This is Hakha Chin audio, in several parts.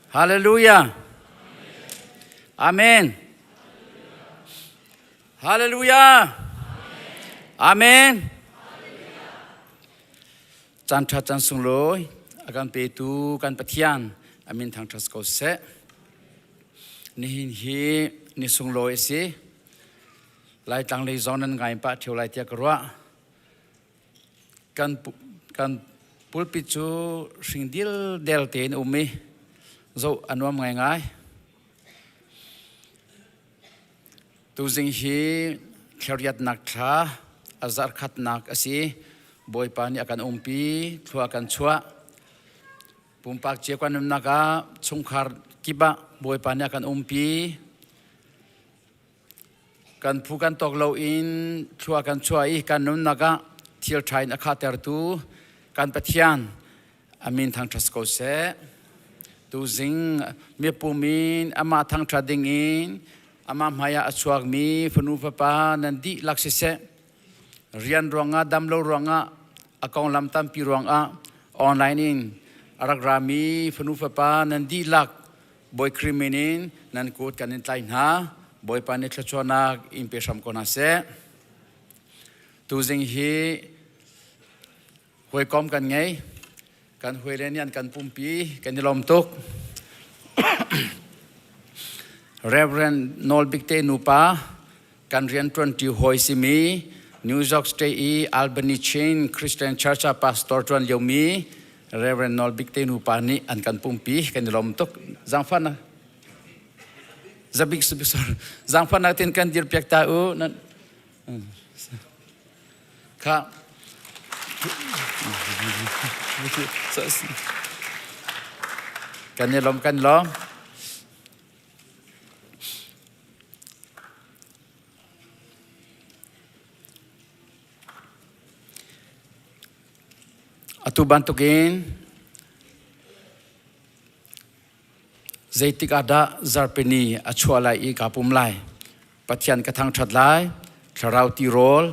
Hallelujah. Amen. Hallelujah. Amen. Caan ṭha caan sunglawi a kan petu kan Pathian a min thangṭhat ko seh. Nihin hi ni sunglawi a si. Laitlang lei zong nan ngai pah ṭheo lai tiah ka ruah. Kan kan pulpit cu hring dildel tein a um i zoh a nuam ngaingai. Tuzing hi thlariatnak thla a zarhkhatnak a si. Bawipa nih a kan umpi, thlua a kan chuah. Pumpak cio kan nunnak ah chungkhar kip ah Bawipa nih a kan umpi. Kan phu kan tawk loin thlua kan chuah i kan nunnak ah thil ṭha in a khahtertu kan Pathian a min thangṭhat ko seh. Tuzing mipum in amah thangṭhat dingin amah hmaiah a chuakmi fanu fapa nan dihlak siseh, rian ruangah dam lo ruangah a konglam tampi ruangah online in a rak rami fanu fapa nan dihlak Bawi Khrih min in nan kut kan in tlai hna. Bawipa nih thluachuahnak in pe hram ko hna seh. Tuzing hi hawikom kan ngei. Kan hawile nih an kan pumpi, kan i lawm tuk. Reverend Nawl Bik te nupa kan rianṭuanṭi hawi simi New York State i Albany Chin Christian Church ah pastor ṭuan liomi Reverend Nawl Bik te nupa nih an kan pumpi kan i lawm tuk. Zaangfahnak Zabik sorry. Zaangfahnak tin kan dirpiak ta u. Nan kha kan i lawm kan lawm. Atu bantukin zeitik ah dah zarhpini a chuah lai i kaa pum lai? Pathian ka thangṭhat lai, thlarau tirawl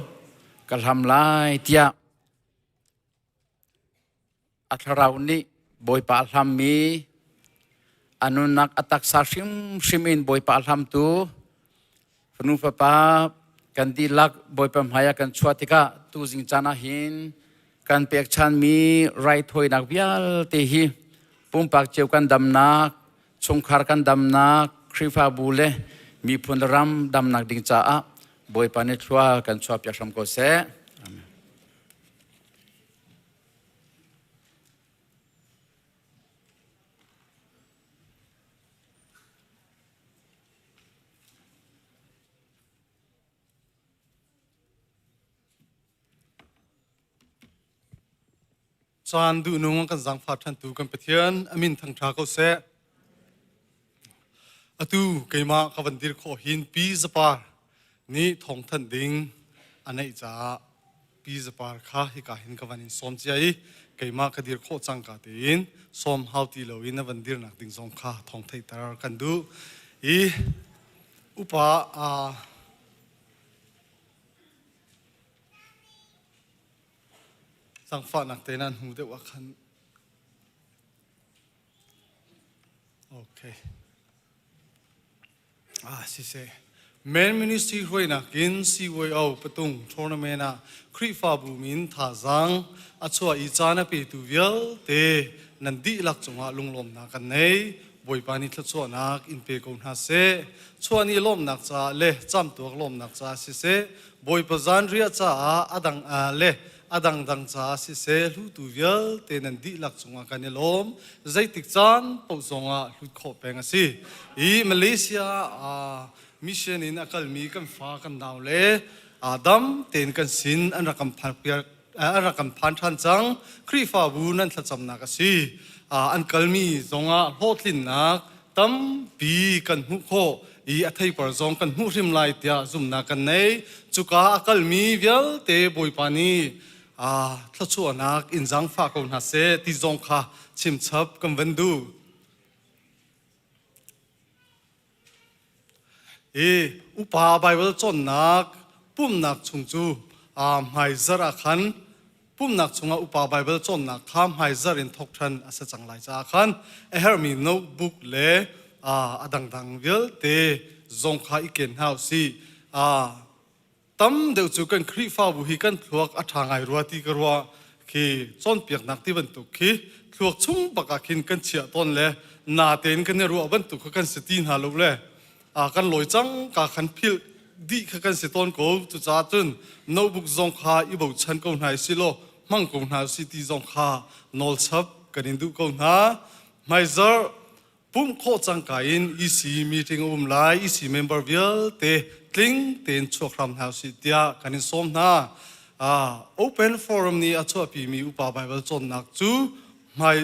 ka hlam lai tiah A thlarau nih Bawipa a hlammi, a nunnak a taksa hrimhrim in Bawipa a hlamtu, fanu fapa kan dihlak Bawipa hmai ah kan chuah tikah tuzing caan ah hin kan pekchanmi raithawinak vialte hi pumpak cio kan damnak, chungkhar kan damnak, Khrihfabu le miphun le ram damnak ding caah Bawipa nih thlua kan chuahpiak hram ko seh. Amen. Caan duhnung kan zaangfah ṭhantu kan Pathian a min thangṭha ko seh. Atu keimah ka van dir khawh hin pi zapar nih thawngthanh ding a neih caah pi zapar kha hika hin ka van in sawm cia i keimah ka dir khawh cangka tein sawm hau ti loin a van dirnak ding zong kha thawng theihter kan duh i upa zangfahnak te nan hmu deuh ah khan okay Ah siseh. Men Ministry hruainak in CYO patung tournament ah Khrihfabu min thazaang a chuah i caan a petu vialte nan dihlak cungah lunglawmnak kan nei. Bawipa nih thluachuahnak in pe ko hna seh. Chuah ni lawmnak caah le camtuak lawmnak caah siseh, Bawipa zanriah caah a dang le a dangdang caah siseh hlutu vialte nan dihlak cungah kan i lawm. Zeitik caan paoh zongah hlut khawh peng a si. I Malaysia mission in a kalmi kan fa kan nau le dam tein kan sin an rak kan phan an rak kan phan ṭhan cang. Khrihfabu nan thlacamnak a si. An kalmi zongah hlawhtlinnak tampi kan hmuh khawh i a theipar zong kan hmuh hrim lai tiah zumhnak kan nei. Cuka a kalmi vialte Bawipa nih thluachuahnak in zaangfah ko hna seh ti zong kha chimchap kan van duh. I upa Baibal cawnnak pumhnak chung cu hmaizarh ah khan. Pumhnak chungah upa Baibal cawnnak kha hmaizarh in thawk ṭhan a si cang lai caah khan a herhmi notebook le a dangdang vialte zong kha i ken hna u sih. Tam deuh cu kan Khrihfabu hi kan thluak a ṭha ngai rua ti ka ruah khi cawnpiaknak ti bantuk khi thluak chung bak ah khin kan chiah tawn le natein kan i ruah bantuk kha kan si ti hna lo le kan lawi cang ka khan philh dih kha kan si tawn ko. Cucaah cun notebook zong kha i bochan ko hna si law hmang ko hna si ti zong kha nawlchap kan in duh ko hna. Hmaizarh pumh khawh cangka in EC meeting a um lai. EC member vialte tling tein chuak hram hna usih tiah kan in sawm hna. Open Forum nih a chuahpimi upa Baibal cawnnak cu hmai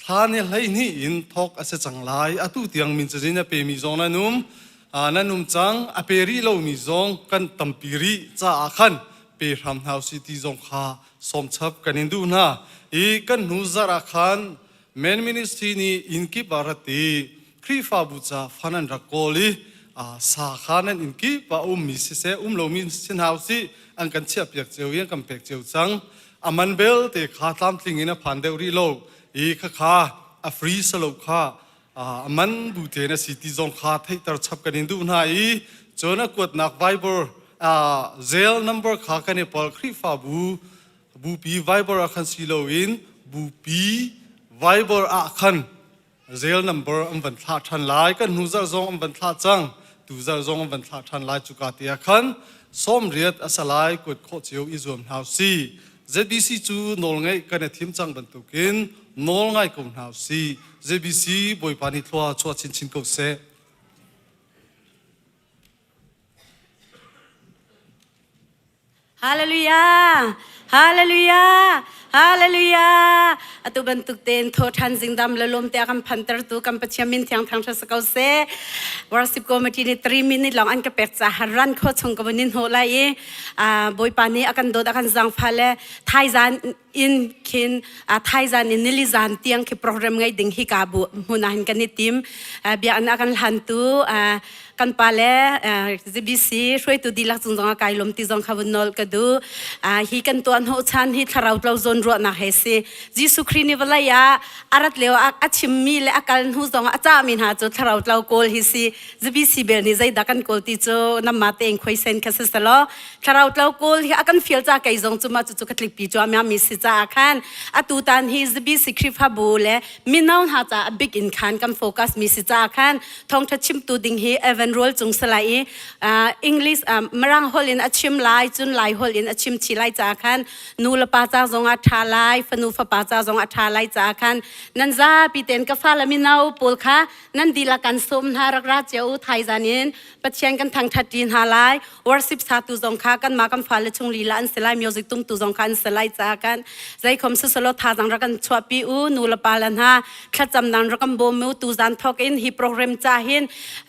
thla ni 12 in thawk a si cang lai. Atu tiang min cazin a pemi zong nan um. Nan um cang. A pe rih lomi zong kan tampi rih caah khan pe hram hna usih ti zong kha sawm chap kan in duh hna. I kan hnu zarh ah khan Men Ministry nih inn kip ah rat i Khrihfabu ca fan an rak kawl i sa kha nan inn kip ah ummi siseh um lomi si hna usih an kan chiahpiak cio i an kan pek cio cang. A man belte kha tlamtling in a phan deuh rih lo i khakha a free salo kha a man bu te na si ti zong kha theihter chap kan in duh hna i cun a kuatnak Viber Zelle number kha kan i pol Khrihfabu Bupi Viber ah khan si loin Bupi Viber ah khan Zelle number an van thlah ṭhan lai. Kan hnu zarh zong an van thlah cang. Tu zarh zong an van thlah ṭhan lai. Cuka te ah khan 80 a salai kuat khawh cio i zuam hna si. ZBC cu nawlngaih kan i thim cang bantukin nawl ngai ko hna si. ZBC Bawipa nih thlua chuah chinchin ko seh. Hallelujah! Hallelujah! Hallelujah! Atu bantuk tein tho ṭhan zingdam le lawm te a kan phantertu kan Pathian min thiang thang hra ko seh. Worship committee nih 3 minute lawng an ka pek caah ran kho chung ka vun in hnawh lai i Bawipa nih a kan dawt a kan zaangfah le thaizan in khin thaizan in nili zan tiang khi program ngai ding hi ka bu hmun ah hin kan i tim. Bia an a kan hlantu kan pa le ZBC hruaitu dihlak cung zong ah kai lawm ti zong kha vun nawl ka duh. Hi kan tuah hnawh chan hi thlarau tlo zawn ruahnak he si. Jesuh Khrih nih vawlei ah a rat lio ah a chimmi le a kal hnu zong ah a cahmi hna cu thlarau tlo kawl hi si. ZBC bel nih zeidah kan kawl ti cu namma tein khuaisen kha si selaw thlarau tlo kawl hi a kan fial ca kei zong cu mah cucu ka tlikpi cuahmah mi si caah khan atu tan hi ZBC Khrihfabu le mino hna caah a big in khan kan focus mi si caah khan thawngtha chimtu ding hi Evan Rual cung salai i English Mirang holh in a chim lai cun Lai holh in a chim chi lai caah khan nu le pa ca zong ah tha lai fanu fapa ca zong ah tha lai caah khan nan zapi ten ka fa le mino pawl kha nan dihlak kan sawm hna rak ra cio u thaizan in Pathian kan thangthat ṭi hna lai worship satu zong kha kanmah kan fale chung lila an si lai music tumtu zong kha an si lai caah kan zeikhom siselaw thazang rak kan chuahpi u nu le pa le hna thlacam nan rak kan bawm u tu zan thawk in hi program ca hin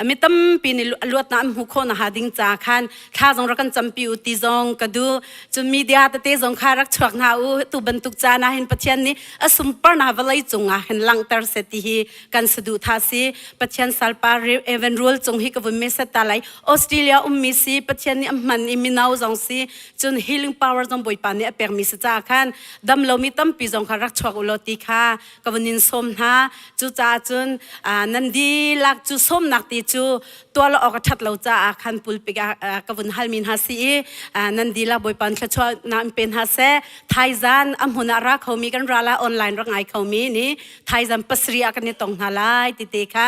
mi tampi nih luatnak an hmuh khawh na ha ding ca khan thla zong rak kan campi u ti zong ka du cun media tete zong kha rak chuak hna u tu bantuk caan ah hin Pathian nih a sunparnak vawlei cung ah hin langhter se ti hi kan saduhthah si Pathian salpa Evan Rual cung hi ka vun me set ta lai Australia ummi si Pathian nih a hman i mino zong si cun healing power zong Bawipa nih a pekmi si caah khan dam lomi tampi zong kha rak chuak u law ti kha ka vun in sawm hna cucaah cun nan dihlak cu sawmnak ti cu tuah lo awk a ṭhat lo caah khan pulpit ah ka vun halmi hna si i nan dihlak Bawipa thluachuahnak in pe hna seh thaizan a hmun ah ra khomi kan ra lai online rak ngai khomi nih thaizan pasarih ah kan i tong hna lai ti te kha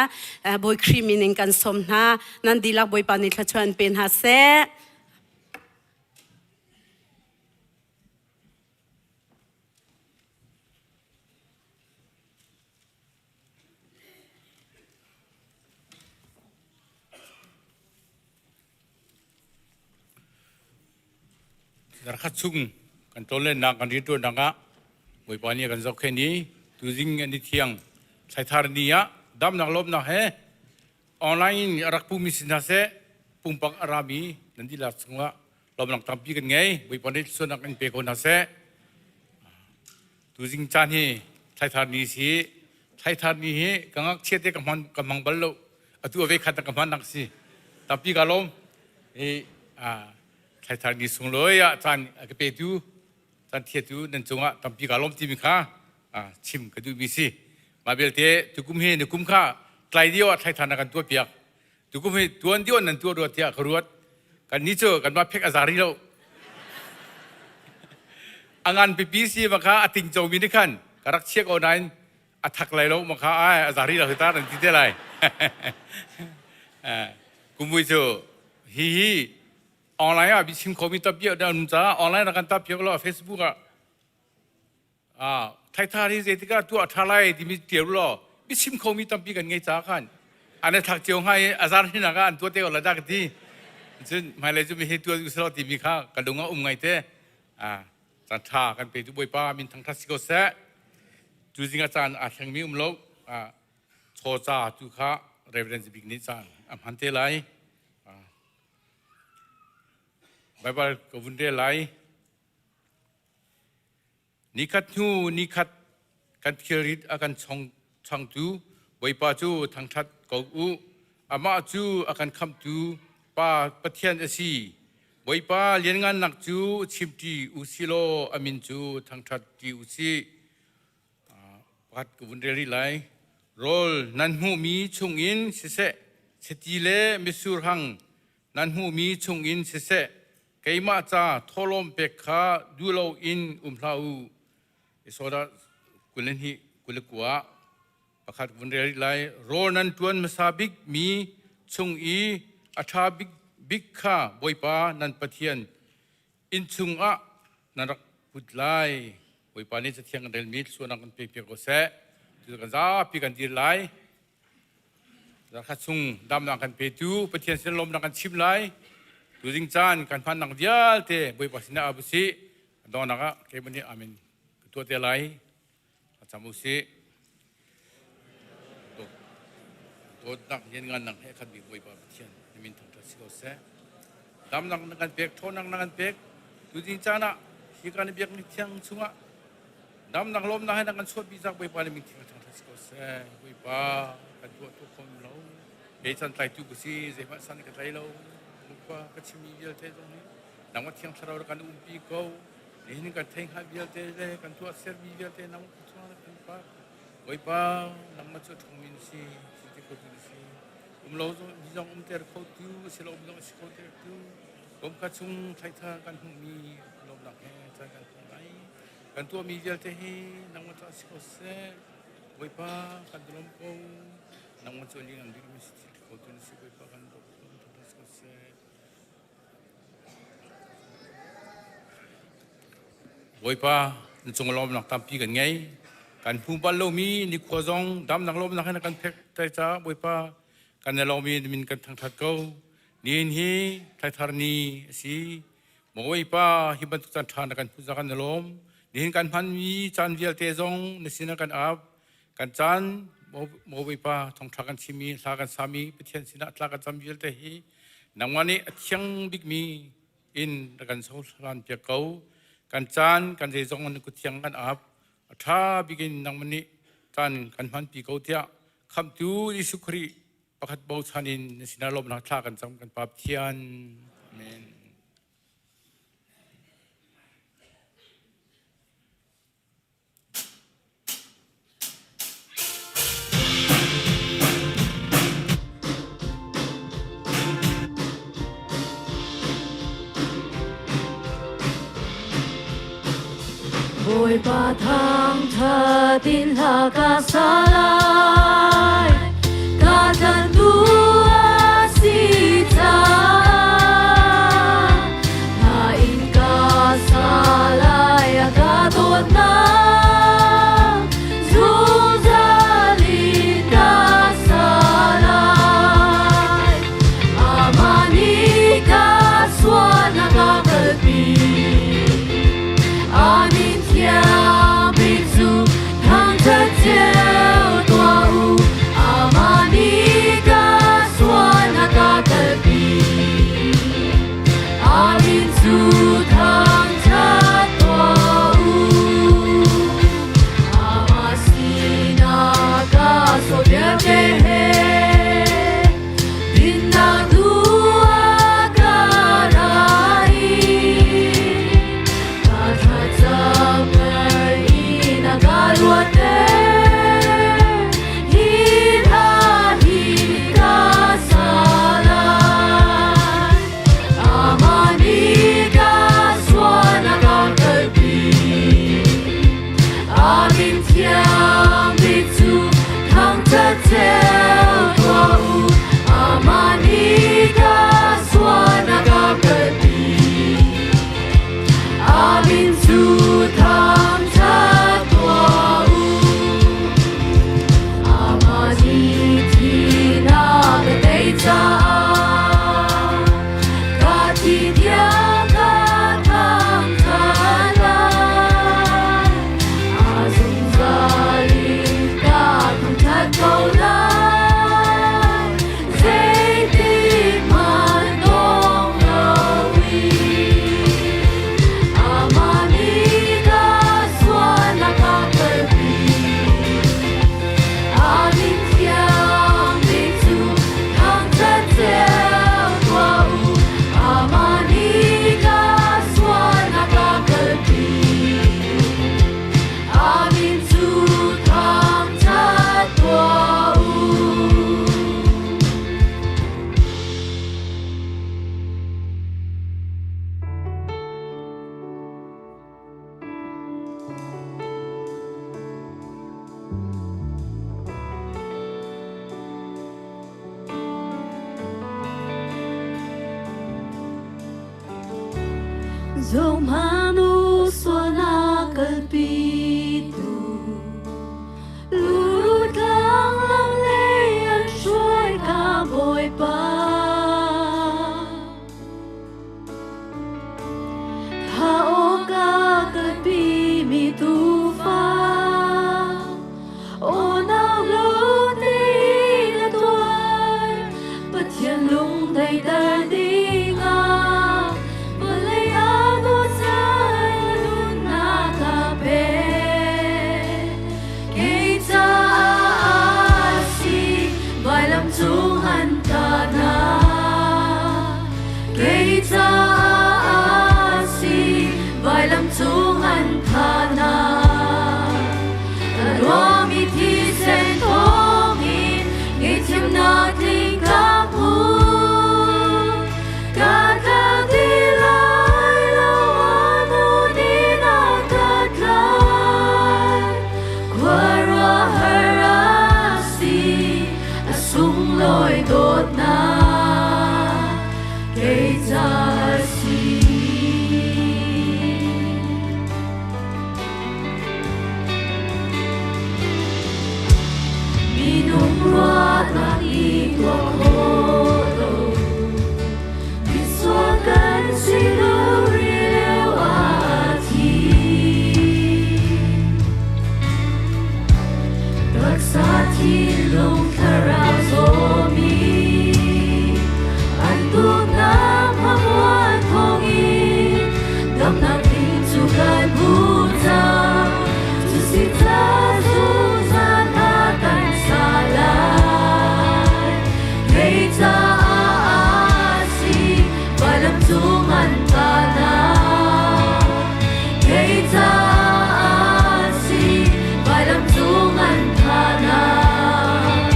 Bawi Khrih min in kan sawm hna nan dihlak Bawipa nih thluachuah in pe hna seh. Zarkhat chung kan tawllennak kan rianṭuannak ah Bawipa nih a kan zohkhenh i tuzing an i thiang thlaithar ni ah damnak lawmnak he online in a rak pumi si hna seh pumpak a rami nan dihlak chungah lawmnak tampi kan ngei. Bawipa nih thluachuahnak in pe ko hna seh. Tuzing caan hi thlaithar ni si thlaithar ni hi ka ngakchia te ka hman ka hmang bal lo atu a ve khat ka hman nak si tampi ka lawm i thlaithar ni sunglawi ah caan a ka petu. Caan thiatu nan cungah tampi kaa lawm timi kha chim ka duhmi si. Mah belte tukum hi na kum kha tlai dio ah thlai than kan tuah piak. Tukum hi tuan dio nan tuah rua tiah ka ruat. Kan ni cu kanmah phek a za rih lo. A ngan pipi si ma kha a ting comi nih khan ka rak chia ko nain a thak lai lo ma kha ai a za rih lo hi ta nan ti te lai. Kumui cu hi hi online ah biachim khomi tampi an um caah online ah kan tappiak lo Facebook ah ah thaithar hi zeitikah tuah ṭha lai timi tial law biachim khomi tampi kan ngei caah khan an i thak cio hnga i a zar hinak ah an tuah te ko la dah ka ti cun hmailei cu mi hi tuah u selaw timi kha ka lung ah um ngai te ah caan ṭha kan pe tu Bawipa min thangṭhat si ko seh cu zing ah caan aa thlengmi um lo ah chaw ca tu kha Reverend Bik nih caan a hman te lai Baibal ka vun rel lai. Nikhat hnu nikhat kan thilrit a kan changtu Bawipa cu thangṭhat ko u. Amah cu a kan khamhtu Pa Pathian a si. Bawipa lianngannak cu chimṭi u si law a min cu thangṭhat ṭi u sih. Pakhat ka vun rel rih lai. Rawl nan hmuhmi chungin siseh, chiti le mitsur hang nan hmuhmi chungin siseh, keimah ca thawhlawm pek kha duh loin um hlah u. Isoda 22 29 pakhat vun rel rih lai. Rawl nan ṭuan hmasa bikmi chung i a ṭha bik bik kha Bawipa nan Pathian inn chungah nan rak put lai. Bawipa nih Cathiang kan relmi thluachuahnak kan pek piak ko seh. Cu kan zapi kan dir lai. Zarkhat chung damnak kan petu Pathian sin lawmnak kan chim lai. Tuzing caan kan hmannak vialte Bawipa sinah ap usih. Dawnak ah keimah nih amen ka tuah te lai. Cam usih. Dawtnak lianngannak he khat bik Bawipa Pathian na min thangṭhat si ko seh. Damnak na kan pek, ṭhawnnak na kan pek. Tuzing caan ah hi kan biakmi thiang chungah damnak lawmnak he na kan chuahpi cak Bawipa na min thiang thangṭhat si ko seh. Bawipa kan tuah tu khom lo. Kei chan tlaitu ka si, zeihmanh san ka tlai lo. Bawipa ka chimmi vialte zong hi nangmah thiang thlarau kan umpi ko. Nihin kan thei hngalh vialte le kan tuah sermi vialte nang chungah kan pak. Bawipa nangmah cu ṭhawngmi na si, thil khotu na si. Um lo mi zong umter khotu, si lo mi zong si khoter tu. Kum kha chung thlaithar kan hmuhmi lawmnak he caan kan hmang lai. Kan tuahmi vialte hi nangmah ca si ko seh. Bawipa kan lawm ko. Nangmah cu a liang bikmi si thil khotu na si. Bawipa kan lawm ko seh. Bawipa, na cung lawmnak tampi kan ngei. Kan hmu bal lomi nikhua zong damnak lawmnak in kan phek tai ca Bawipa kan i lawmi min kan thangthat ko. Nihin hi thlaithar ni a si. Bawipa hi bantuk caan ṭha na kan hmu kan i lawm. Nihin kan hmanmi caan vialte zong na sinah kan ap. Kan caan Bawipa thawngṭha kan chimmi, hla kan sami, Pathian sinah tla kan cam vialte hi nangmah nih a thiang bikmi in na kan sohlan piak ko. Kan caan, kan zeizong na kut thiang kan ap. A ṭha bik in nangmah nih caan kan hmanpi ko tiah Khamhtu Jesuh Khrih pakhat bochan in na sinah lawmhnak thla kan cam kan Pa Pathian. Amen. Bawipa thangṭhat in hla ka sa lai, ka tlantu a si caah. Hla in ka sa lai a ka dawtnak, zungzal in ka sa lai. Amah nih ka sualnak a kalpi. A min thiang bik cu thangṭhat cio tuah u. Zohmanu sualnak kalpitu Lutlang lam lei an hruai ka Bawipa. Tha awk a kalpimi tuufa, aw nau lo tein a tuar, Pathian lung daihter dingah vawlei ah dawtcaan na nunnak a pek. Kei caah a si, vailam cung an tahnak. Kei caah a si, vailam cung an thahnak. Ka ruahmi thisen thawngin ngaihthiamnak tling ka hmu. Ka tla ti lai lo, anu nih a ka tlai. Khuaruahhar a si, a sunglawi dawtnak kei ca a si. Minung ruahnak i tuah khawh lo, misual kan si lo lio ah a thi. Taksa thinlung thlarau zawmi, an tuknak hmamuan thawngin damnak ding cu kan hmu cang. Cu si ca zungzal hla kan sa lai. Kei caah a si, vailam cung an tahnak. Kei caah a si, vailam cung an thahnak.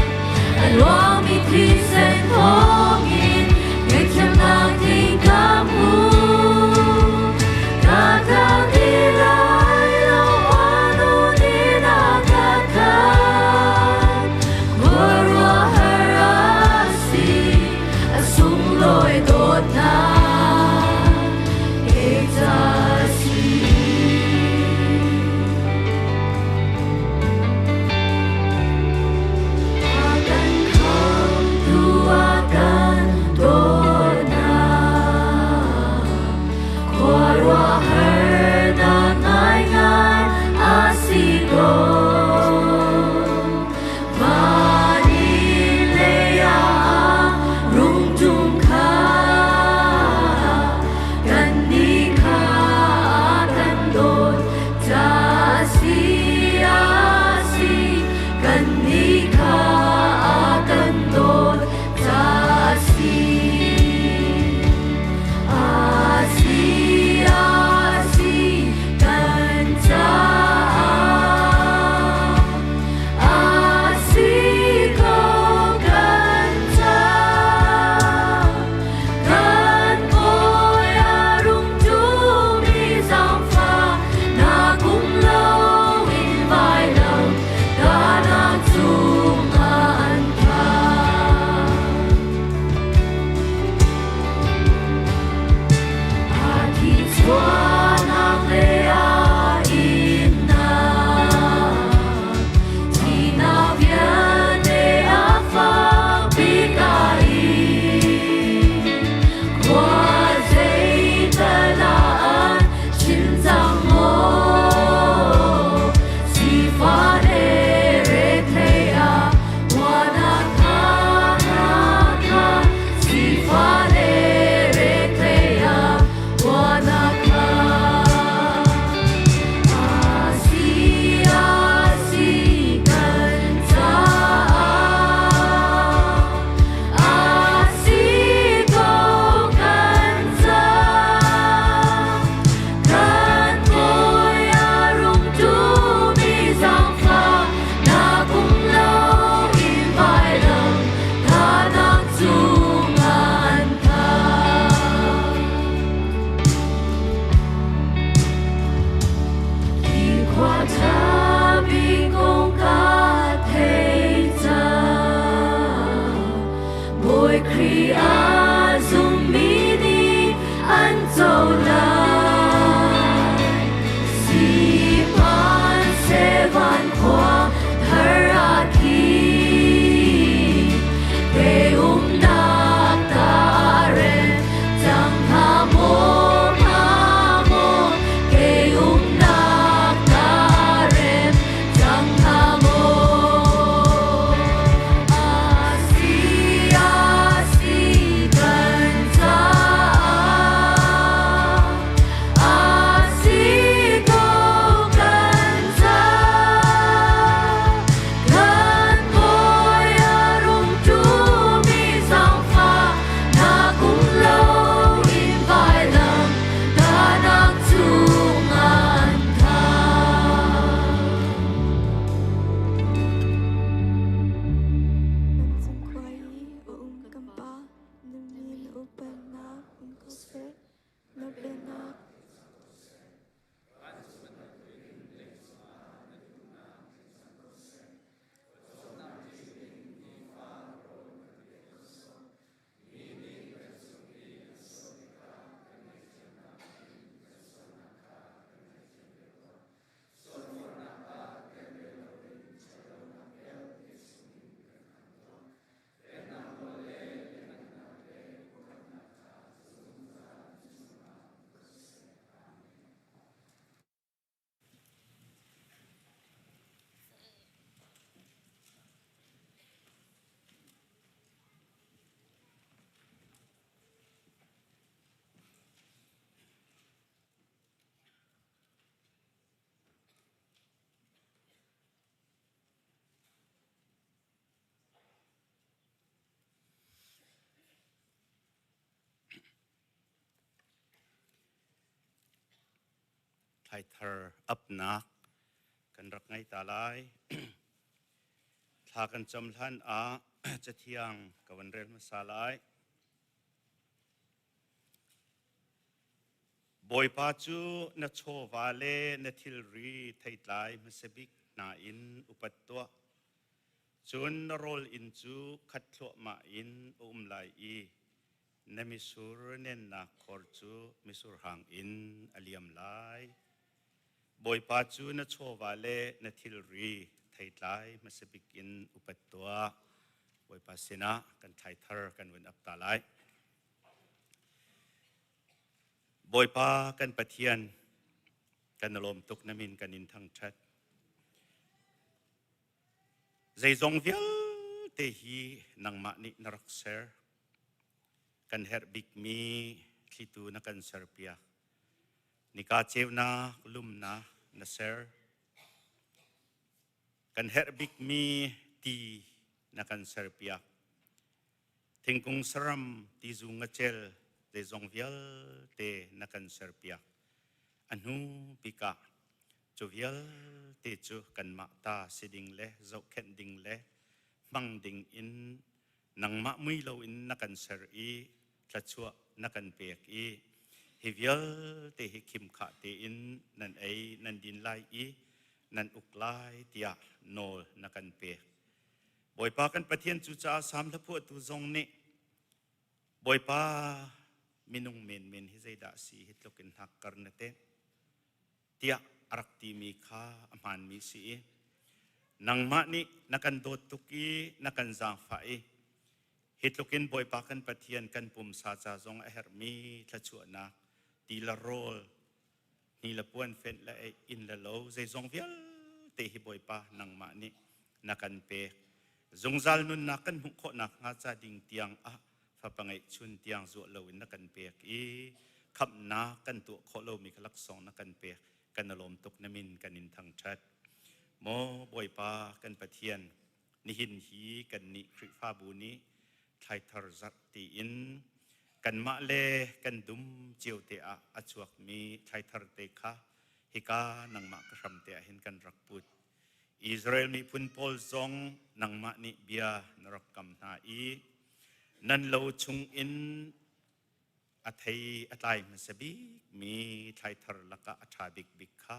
Thlaithar apnak kan rak ngei ta lai. Thla kan cam hlan ah cathiang ka van rel hmasa lai. Bawipa cu na chawva le na thilri theitlai hmasa bik hna in upat tuah. Cun na rawl inn cu khat thluahmah in a um lai i na misur nennak khor cu misur hang in a liam lai. Bawipa cu na chawva le na thilri theitlai hmasa bik in upat tuah. Bawipa sinah kan thlaithar kan vun ap ta lai. Bawipa kan Pathian, kan lawm tuk na min kan in thangṭhat. Zeizong vialte hi nangmah nih na rak ser. Kan herh bikmi thlitu na kan serpiak. Nika ceunak lumnak na ser. Kan herh bikmi ti na kan serpiak. Thingkung saram tizu ngacel zeizong vialte na kan serpiak. A hnu bik ah cu vialte cu kanmah ta si ding le zohkhenh ding le hmang ding in nangmah mui loin na kan ser i thluachuah na kan pek i hi vialte hi khimkhah tein nan ei nan din lai i nan uk lai tiah nawl na kan pek. Bawipa kan Pathian cucaah Salm hlaphuahtu zong nih Bawipa minung menmen hi zeidah si hi tluk in hnakkar na te tiah a rak timi kha a hmaanmi si i nangmah nih na kan dawt tuk i na kan zaangfah i hi tluk in Bawipa kan Pathian kan pumsa ca zong a herhmi thluachuahnak ti le rawl ni le puan fenh le ei inn le lo zeizong vialte hi Bawipa nangmah nih na kan pek zungzal nunnak kan hmuh khawh nakhnga ca ding tiang ah fapa ngeihchun tiang zuah loin na kan pek i khamhnak kan tuah khawh lomi kha laksawng na kan pek kan lawm tuk na min kan in thangṭhat maw Bawipa kan Pathian nihin hi kannih Khrihfabu nih thlaithar zarh tiin kanmah le kan dum cio te ah a chuakmi thlaithar te kha hika nangmah ka hram te ah hin kan rak put Israel miphun pawl zong nangmah nih bia na rak kam hna i nan lo chungin a thei a tlai hmasa bikmi thlaithar lakah a ṭha bikbik kha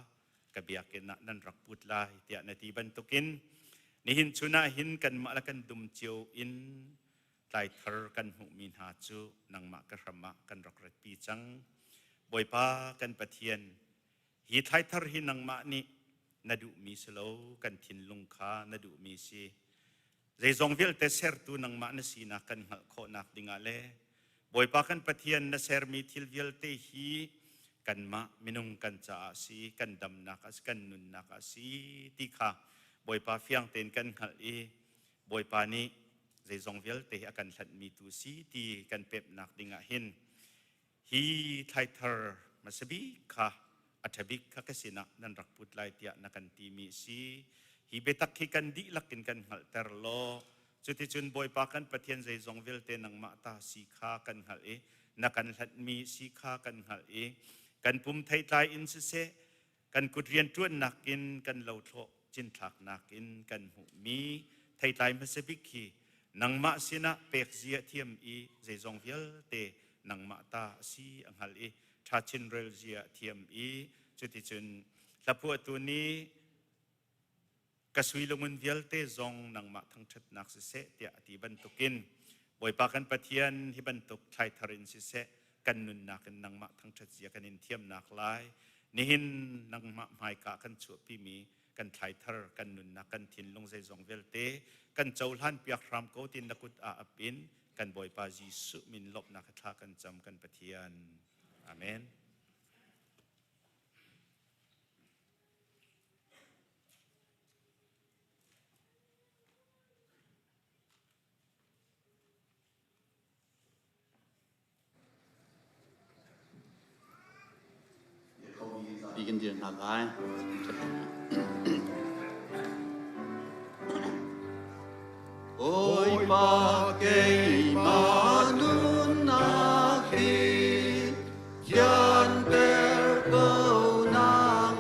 ka biakinn ah nan rak put lai tiah na ti bantukin nihin chun ah hin kanmah le kan dum cio in tlaithar kan hmuhmi hna cu nangmah ka hram ah kan rak ratpi cang. Bawipa kan Pathian, hi thlaithar hi nangmah nih na duhmi si lo, kan thinlung kha na duhmi si. Zeizong vialte sertu nangmah na sinak kan hngalh khawhnak dingah le Bawipa kan Pathian na sermi thil vialte hi kanmah minung kan caah si, kan damnak a si, kan nunnak a si ti kha Bawipa fiang tein kan hngalh i Bawipa nih zeizong vialte hi a kan hlanhmi tu si ti kan pemhnak dingah hin hi thlaithar hmasa bik kha a ṭha bik kha ka sinah nan rak put lai tiah na kan timi a si. Hi biatak hi kan dihlak in kan hngalhter law cuticun Bawipa kan Pathian zeizong vialte nangmah ta si kha kan hngalh i na kan hlanhmi si kha kan hngalh i kan pum theitlai in siseh kan kut rianṭuannak in kan lothlawh cinthlaknak in kan hmuhmi theitlai hmasa bik hi nangmah sinah pek zia thiam i zeizong vialte nangmah ta a si a hngal i ṭha chin rel zia thiam i cuticun hlaphuahtu nih ka sui lungun vialte zong nangmah thangṭhatnak siseh tiah a ti bantukin Bawipa kan Pathian hi bantuk thlaithar in siseh kan nunnak in nangmah thangṭhat zia kan in thiamnak lai nihin nangmah hmaika kan chuahpimi kan thlaithar kan nunnak kan thinlung zeizong vialte kan cohlan piak hram ko tin na kut ah ap in kan Bawipa Jesuh min lawmhnak thla kan cam kan Pathian amen. Bi kan dir hna lai. Bawipa keimah nunnak hi thianter ko nang.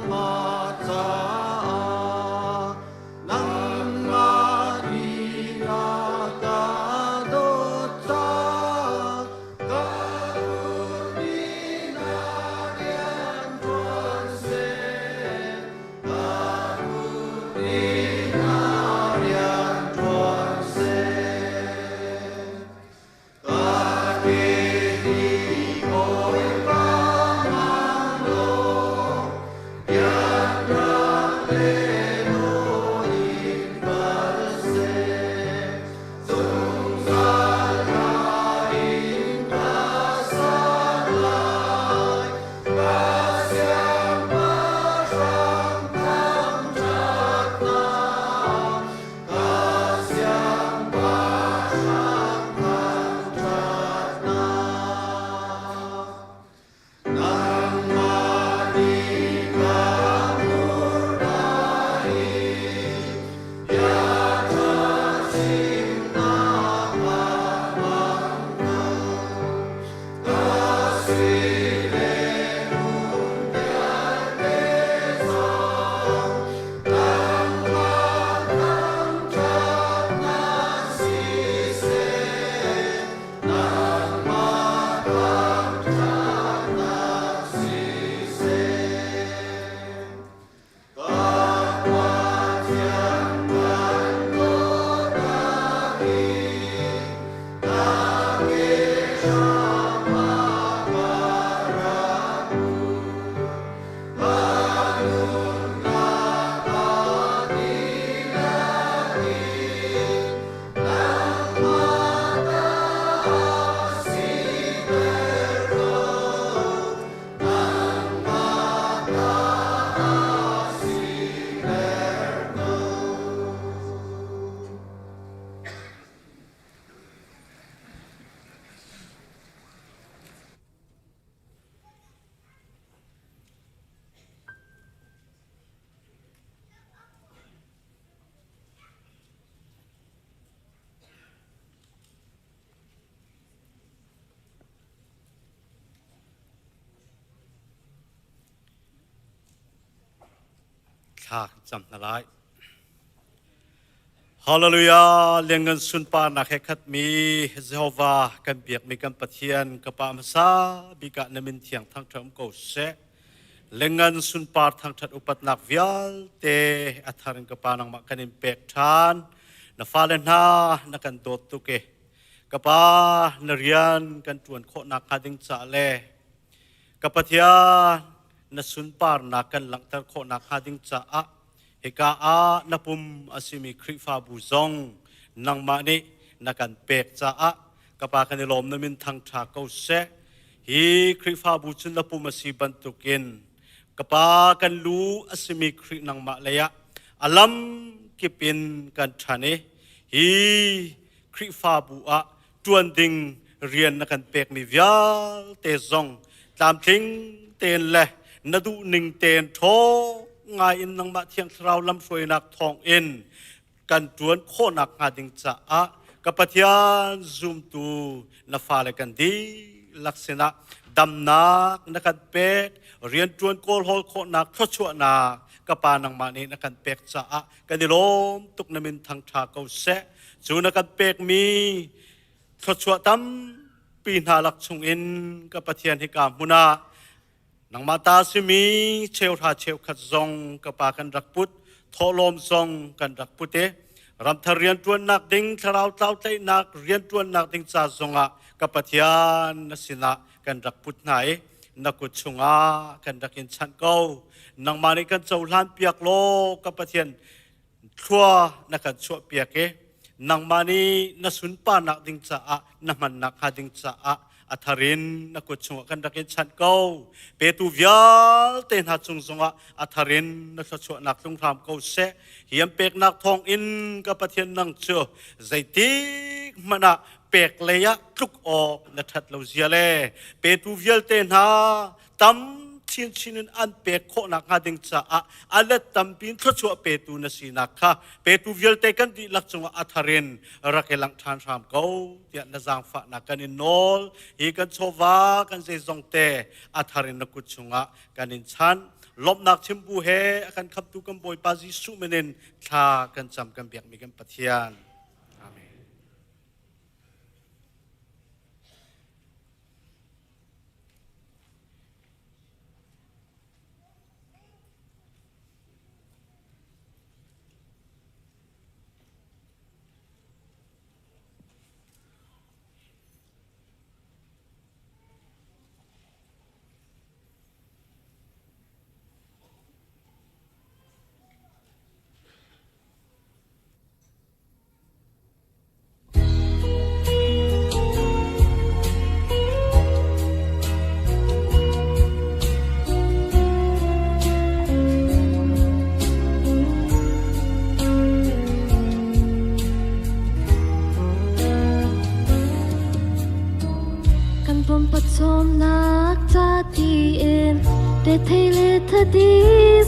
Thla kan cam hna lai. Hallelujah! Lianngan sunparnak he khatmi Jehovah kan biakmi kan Pathian ka Pa hmasa bik ah na min thiang thangṭhat um ko seh. Lianngan sunpar thangṭhat upatnak vialte a thar in ka Pa nangmah kan in pek ṭhan. Na fale hna na kan dawt tuk i ka Pa na rian kan ṭuan khawh nakhnga ding caah le ka Pathian na sunparnak kan langhter khawh nakhnga ding caah hika ah na pum a simi Khrihfabu zong nangmah nih na kan pek caah ka pa kan i lawm na min thangṭha ko seh. Hi Khrihfabu cun na pum a si bantukin ka pa kan lu a simi Khrih nangmah leiah a lam kip in kan ṭhan i hi Khrihfabu ah ṭuan ding rian na kan pekmi vialte zong tlamtling tein le na duhning tein ṭhaw ngai in nangmah Thiang Thlarau lamhruainak thawngin kan ṭuan khawhnak hnga ding caah ka Pathian zumtu na fale kan dihlak sinah damnak na kan pek rianṭuan kawlhawl khawhnak thluachuahnak ka Pa nangmah nih na kan pek caah kan i lawm tuk na min thangṭha ko seh cu na kan pekmi thluachuah tampi hna lak chungin ka Pathian hika hmun ah nangmah ta simi cheuhra cheukhat zong ka pa kan rak put thawhlawm zong kan rak put i ramthar rianṭuannak ding thlarau tlau tlaihnak rianṭuannak ding ca zongah ka Pathian na sinah kan rak put hna i na kut chungah kan rak in chanh ko nangmah nih kan cohlan piak law ka Pathian thlua na kan chuah piak i nangmah nih na sunparnak ding caah na hmannak hnga ding caah a thar in na kut chungah kan rak in chanh ko petu vialte hna cung zongah a thar in na thluachuahnak tlung hram ko seh hi an peknak thawng in ka Pathian nang cu zeitik hmanh ah pek lei ah tluk awk na ṭhat lo zia le petu vialte hna tam chinchin in an pek khawh nakhnga ding caah a let tampi in thluachuah petu na sinak kha petu vialte kan dihlak cungah a thar in rak i langh ṭhan hram ko tiah na zaangfahnak kan in nawl. Hi kan chawva kan zeizong te a thar in na kut chungah kan in chanh. Lawmhnak chimbu he a kan khamtu kan Bawipa Jesuh min in thla kan cam kan biakmi kan Pathian. Amen. Kan pawmnak ca tiin rethei le thadi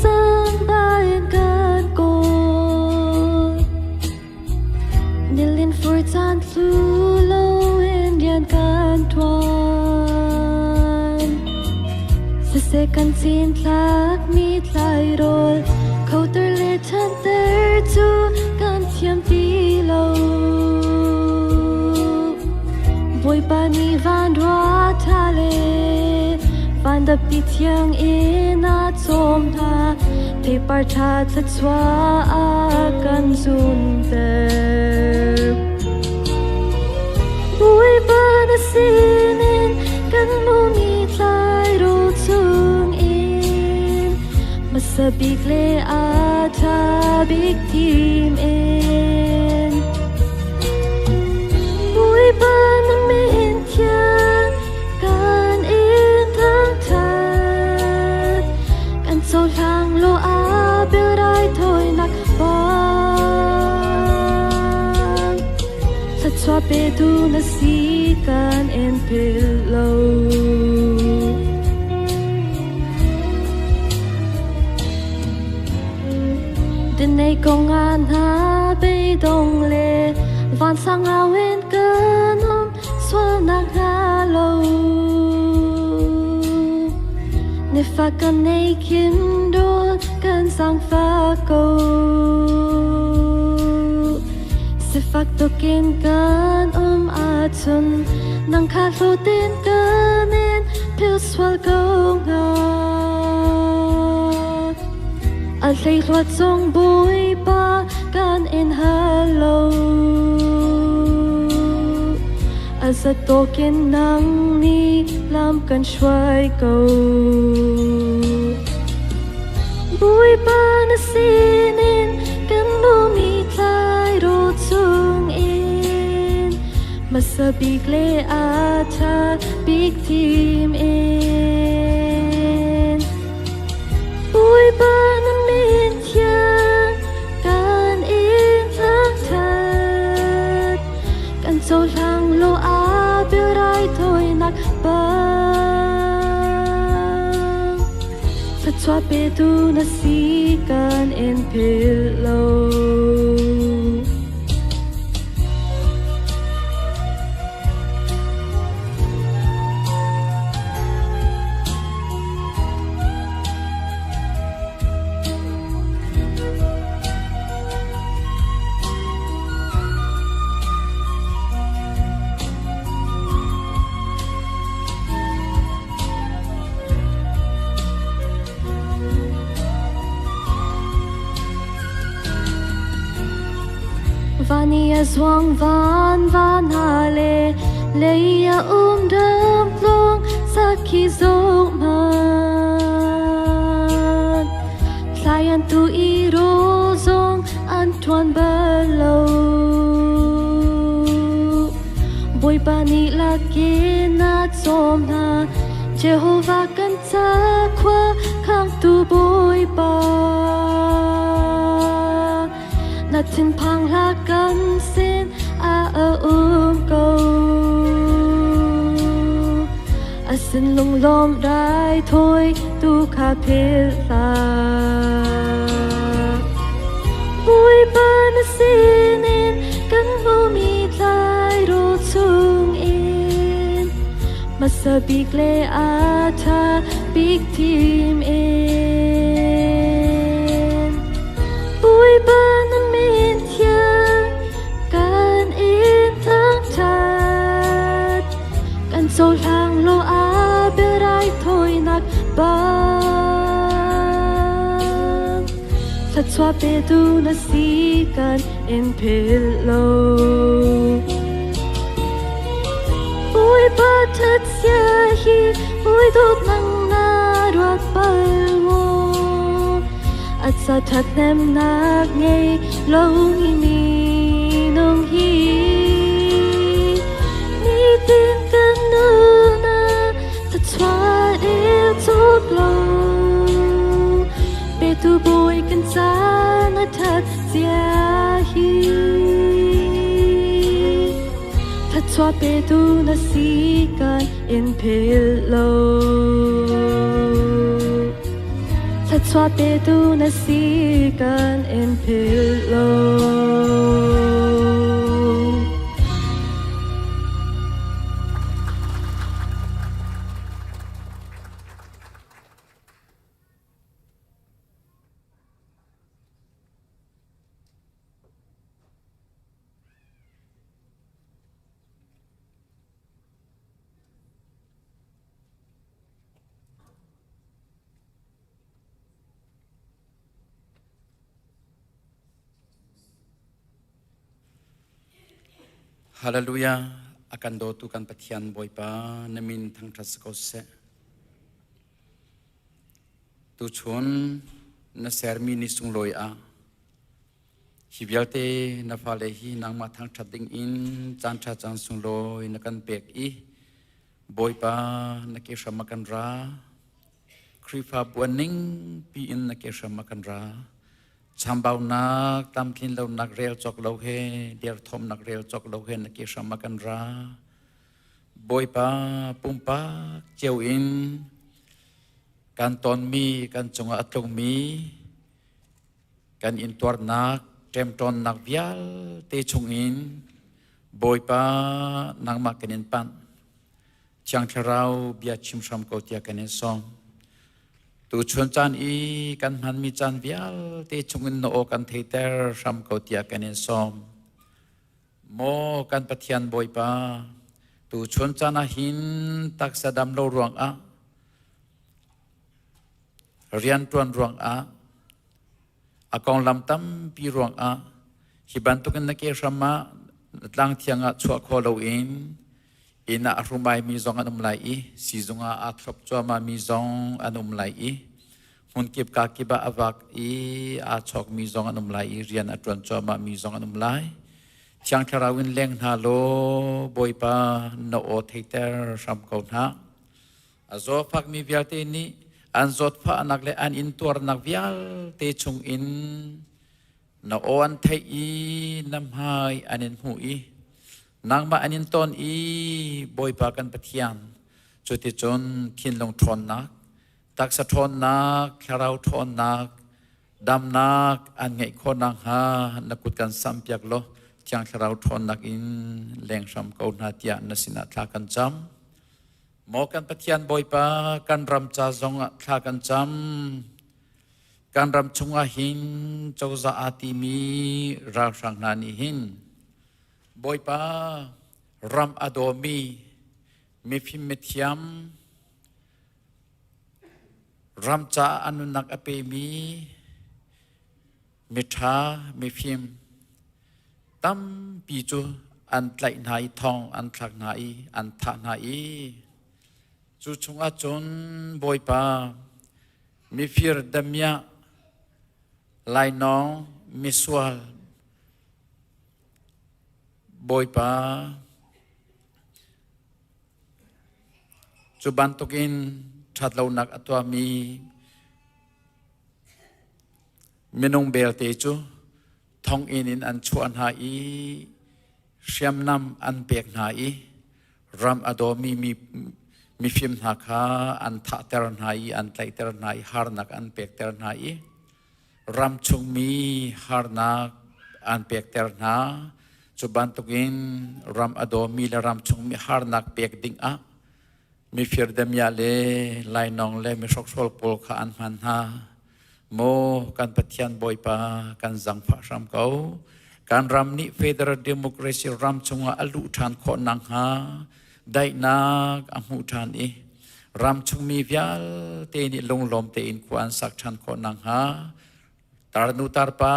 zangba in kan kawl. Nilin fur caan thlu loin rian kan ṭuan. Siseh kan cinthlak mi tlairawl khoter le ṭhanter cu kan thiam ti lo. Bawipa nih van rua ṭha le van dapti thiang in a cawm hna. Theipar ṭha thluachuah a kan zunter. Bawipa na sinin kan hmuhmi tlairawl chungin hmasa bik le a ṭha bik thim in Bawipa na min thiang kan in thangṭhat kan cohlang law a biarai thawinak bang thluachuah petu na si kan in philh lo. Dinei kong ah hna beidong le vansang au in kan um sualnak hnga lo. Nifa kan ei khin dul kan zaangfah ko. Sifak tukin kan um ahcun nang kha hlutin kan in philh sual ko hnga. A hleihluat zong Bawipa kan in hal lo. A zatawk in nang nih lam kan hruai ko. Bawipa na sinin kan lumi tlai ro chungin hmasa bik le a ṭha bik thim in. Bawipa na min thiang kan in thangṭhat kan cohlang law a biaraithawinak bang thluachuah petu na si kan in philh lo. Van i a zuang van van ha le lei a um dam tlung sakhi zong man thlai an tu i ro zong an ṭuan bal lo. Bawipa nih lakin a cawm hna, Jehovah kan ca khua khangtu Bawipa. Na thinphang hlah kan sin ah a um ko. A sin lunglawm raithawi tu kha philh hlah. Bawipa na sinin kan hmumi tlairawl chungin hmasa bik le a ṭha bik thim in. Bawipa na min thiang kan in thangṭhat kan cohlang law a biaraithawinak bang thluachuah petu na si kan in philh lo. Bawipa ṭhatsia hi hawi dawt nang na ruat bal maw? A ca ṭhathnemnak ngei lo minung hi nitin kan nunah thluachuah rel cawk lo. Petu Bawi kan ca na ṭhat cia hi. Thluachuah petu na si kan in philh lo. Thluachuah petu na si kan in philh lo. Hallelujah. A kan dawtu kan Pathian Bawipa na min thangṭhat si ko seh. Tuchun na sermi ni sunglawi ah Hi vialte na fale hi nangmah thangṭhat dingin caanṭha caan sunglawi na kan pek i Bawipa na ke hram a kan ra. Khrihfabu a ning piin na ke hram a kan ra. Chambaunak, tlamtlin lonak rel cawk lo he, derthawmnak rel cawk lo he na ke hram a kan ra. Bawipa pumpak cio in kan tonmi, kan cungah a tlungmi Kan intuarnak, ṭemṭawnnak vialte chungin Bawipa nangmah kan in panh. Thiang Thlarau bia chim hram ko tiah kan in sawm. Tuchun caan i kan hmanmi caan vialte chungin na aw kan theiter hram ko tiah kan in sawm. Maw kan Pathian Bawipa, tuchun caan ah hin taksa dam lo ruangah rianṭuan ruangah a konglam tampi ruangah hi bantukin na ke hram ah tlang thiang ah chuah khawh loin inn ah a hrumai mi zong an um lai i siizung ah aa thlop cuahmah mi zong an um lai i hmunkip ka kip ah a vak i aa chawk mi zong an um lai i rian a ṭuan cuahmah mi zong an um lai. Thiang Thlarau in leng hna law Bawipa na aw theiter hram ko hna. A zawfakmi vialte nih an zawtfahnak le an intuarnak vialte chungin na aw an theih i na hmai an in hmuh i nangmah an in ton i Bawipa kan Pathian cuticun thinlung ṭhawnnak, taksa ṭhawnnak, thlarau ṭhawnnak, damnak an ngeih khawh nakhnga na kut kan sampiak law Thiang Thlarau ṭhawnnak in leng hram ko hna tiah na sinah thla kan cam. Maw kan Pathian Bawipa, kan ram ca zongah thla kan cam. Kan ram chungah hin cozah aa timi ralhrang hna nih hin Bawipa ram a dawmi mifim mithiam ram caah a nunnak a pemi miṭha mifim tampi cu an tlaih hna i thong an thlak hna i an thah hna i cu chungah cun Bawipa mifir damiah lainawng misual Bawipa cu bantukin ṭhatlonak a tuahmi Minung belte cu thonginn in an chuah hna i hriamnam an pek hna i ram a dawmi mi mifim hna kha an thahter hna i an tlaihter hna i harnak an pekter hna i ram chungmi harnak an pekter hna. Cu bantukin ram a dawmi le ram chungmi harnak pek dingah Mifir damiah le lainawng le mihrokhrol pawl kha an hman hna. Maw kan Pathian Bawipa kan zangfah hram ko. Kan ram nih Federal Democracy ram chungah a luh ṭhan khawh nakhnga daihnak a hmuh ṭhan i ram chungmi vialte nih lunglawm tein khua an sak ṭhan khawh nakhnga Tarnu tarpa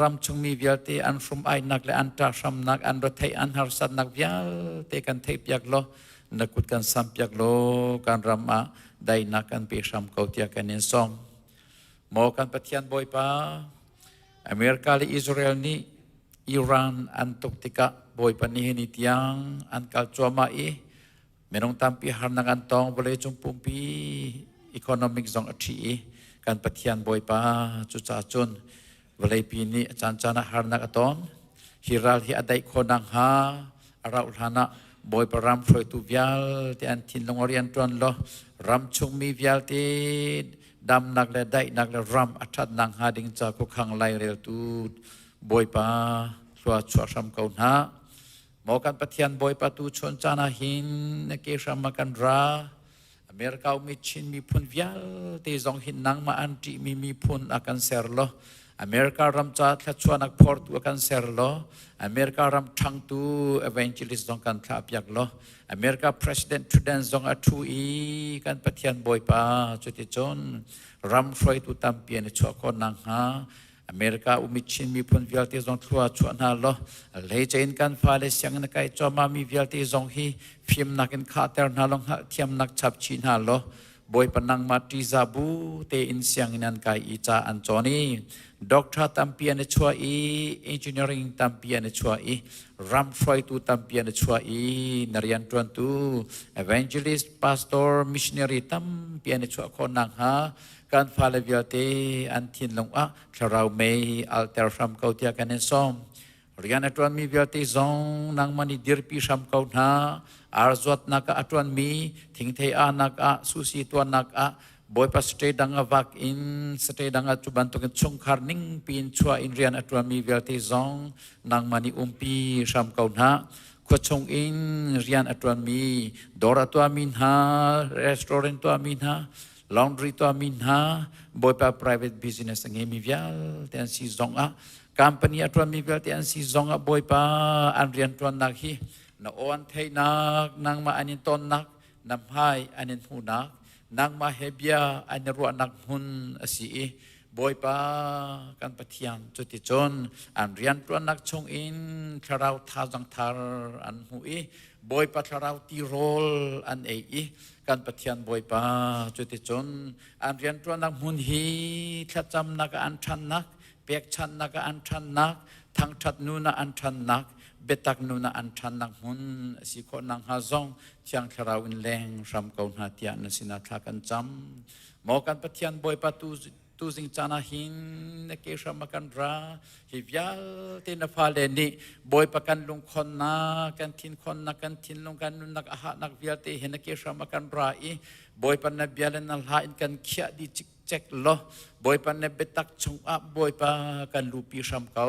ram chungmi vialte an hrum-ainak le an ṭahhramnak, an retheih, an harsatnak vialte kan theihpiak law na kut kan sampiak law kan ram ah daihnak kan pe hram ko tiah kan in sawm. Maw kan Pathian Bawipa, America le Israel nih Iran an tuk tikah Bawipa nihin ni tiang an kal cuahmah i Minung tampi harnak an tong, vawleicung pumpi economic zong a ṭhi i kan Pathian Bawipa cucaah cun vawleipi nih a caancaan ah harnak a ton. Hi ral hi a daih khawh nakhnga a rauh hlan ah Bawipa ram hruaitu vialte an thinlung a rian ṭuan law ram chungmi vialte damnak le daihnak le ram a ṭhat nakhnga ding ca khuakhang laireltu Bawipa thlua chuah hram ko hna. Maw kan Pathian Bawipa tu chun caan ah hin na ke hram ah kan ra. America ummi Chin miphun vialte zong hin nangmah an ṭihmi miphun a kan ser law America ram ca thluachuahnak phortu a kan ser law America ram ṭhangtu evangelist zong kan thlah piak law America President Trump zong a ṭhu i kan Pathian Bawipa cuticun ram hruaitu tampi an i chuah khawh nakhnga America umi Chin miphun vialte zong thlua chuah hna law hleice in kan fale sianginn kai cuahmah mi vialte zong hi fimnak in khahter hna law hngalhthiamnak chap chih hna law Bawipa nangmah ṭihzah bu tein sianginn an kai i ca an cawn i doctor tampi an i chuah i engineering tampi an i chuah i ram hruaitu tampi an i chuah i na rianṭuantu evangelist pastor missionary tampi an i chuah khawh nakhnga Kan fale vialte an thinlung ah thlarau mei alter hram ko tiah kan in sawm. Rian a ṭuanmi vialte zong nangmah nih dirpi hram ko hna. Ar zuatnak ah a ṭuanmi, thingthei ahnak ah, susi tuahnak ah, Bawipa state dang ah vak in state dang ah cu bantukin chungkhar ning piin chuah in rian a ṭuanmi vialte zong nangmah nih umpi hram ko hna. Khuachung in rian a ṭuanmi, dawr a tuahmi hna, restaurant tuahmi hna, Laundry tuahmi hna, Bawipa private business a ngeimi vialte an si zong ah, company a ṭuanmi vialte an si zong ah Bawipa an rianṭuannak hi na aw an theihnak, nangmah an in tonnak, na hmai an in hmuhnak, nangmah he bia an i ruahnak hmun a si i Bawipa kan Pathian cuticun an rianṭuannak chungin thlarau thazaang thar an hmu i Bawipa thlarau tirawl an ei i kan Pathian Bawipa cuticun an rianṭuannak hmun hi thlacamnak ah an ṭhannak pekchanhnak ah an ṭhannak thangṭhat nun ah an ṭhannak biatak nun ah an ṭhannak hmun a si khawh nakhnga zong Thiang Thlarau in leng hram ko hna tiah na sinah thla kan cam. Maw kan Pathian Bawipa tu tuzing caan ah hin na ke hram a kan ra hi vialte na fale nih Bawipa kan lungkhonnak kan thinkhonnak kan thinlung kan nunnak a hahnak vialte hi na ke hram a kan ra i Bawipa na bia le na hla in kan khiah dih cikcek law Bawipa na biatak chungah Bawipa kan lupi hram ko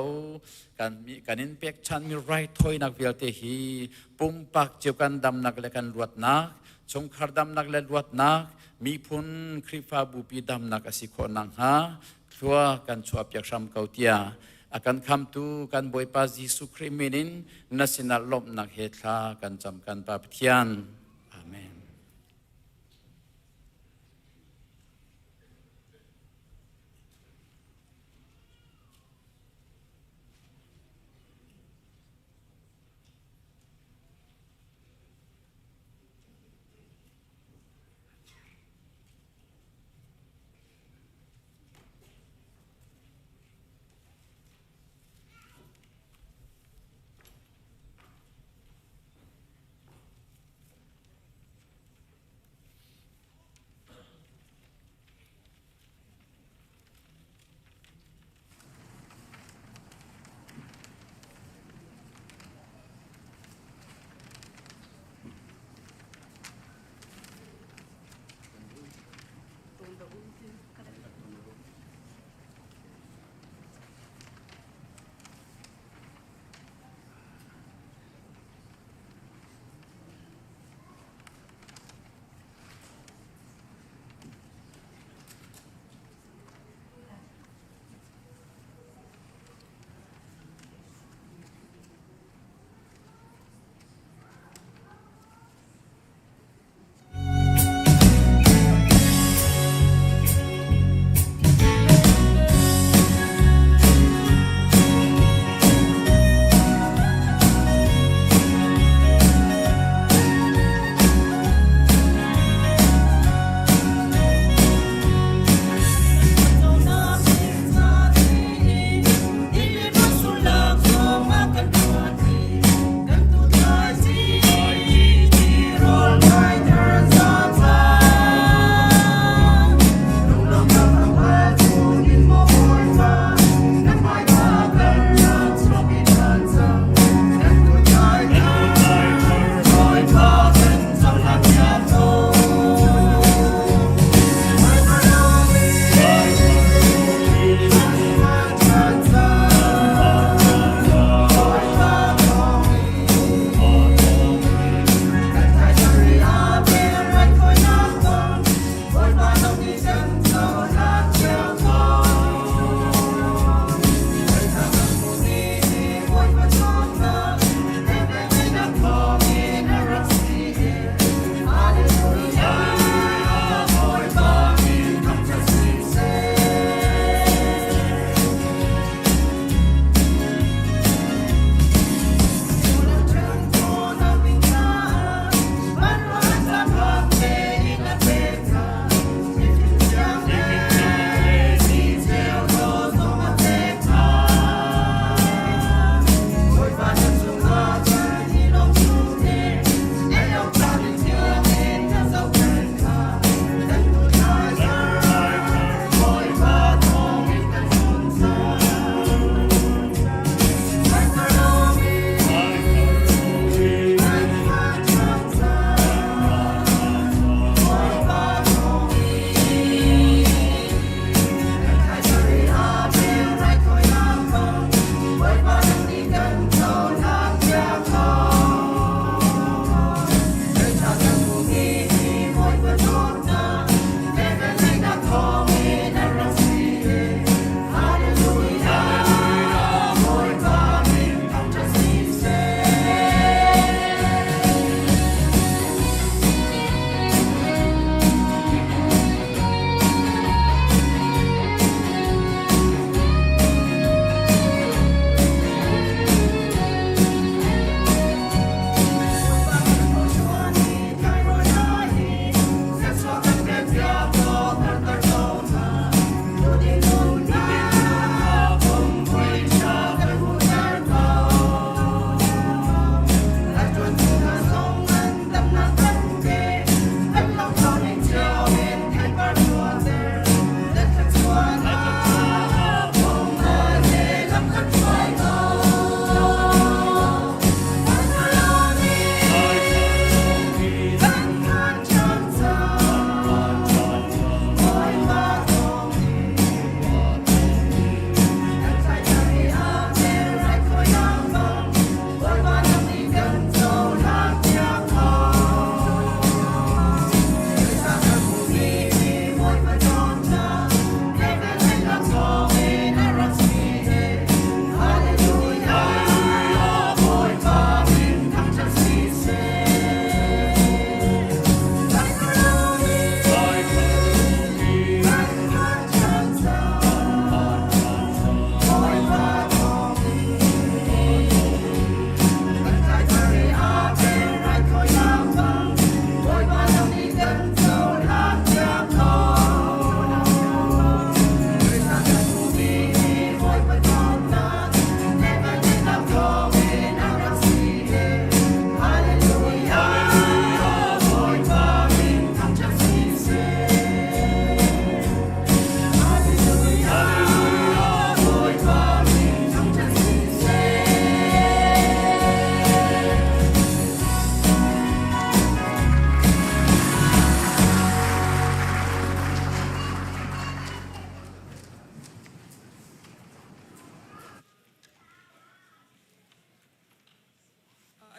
kan kan in pekchanmi raithawinak vialte hi pumpak cio kan damnak le kan luatnak chungkhar damnak le luatnak miphun Khrihfabu pi damnak a si khawh nakhnga thlua kan chuahpiak hram ko tiah a kan khamtu kan Bawipa Jesuh Khrih min in na sinah lawmhnak he thla kan cam kan Pa Pathian. Amen.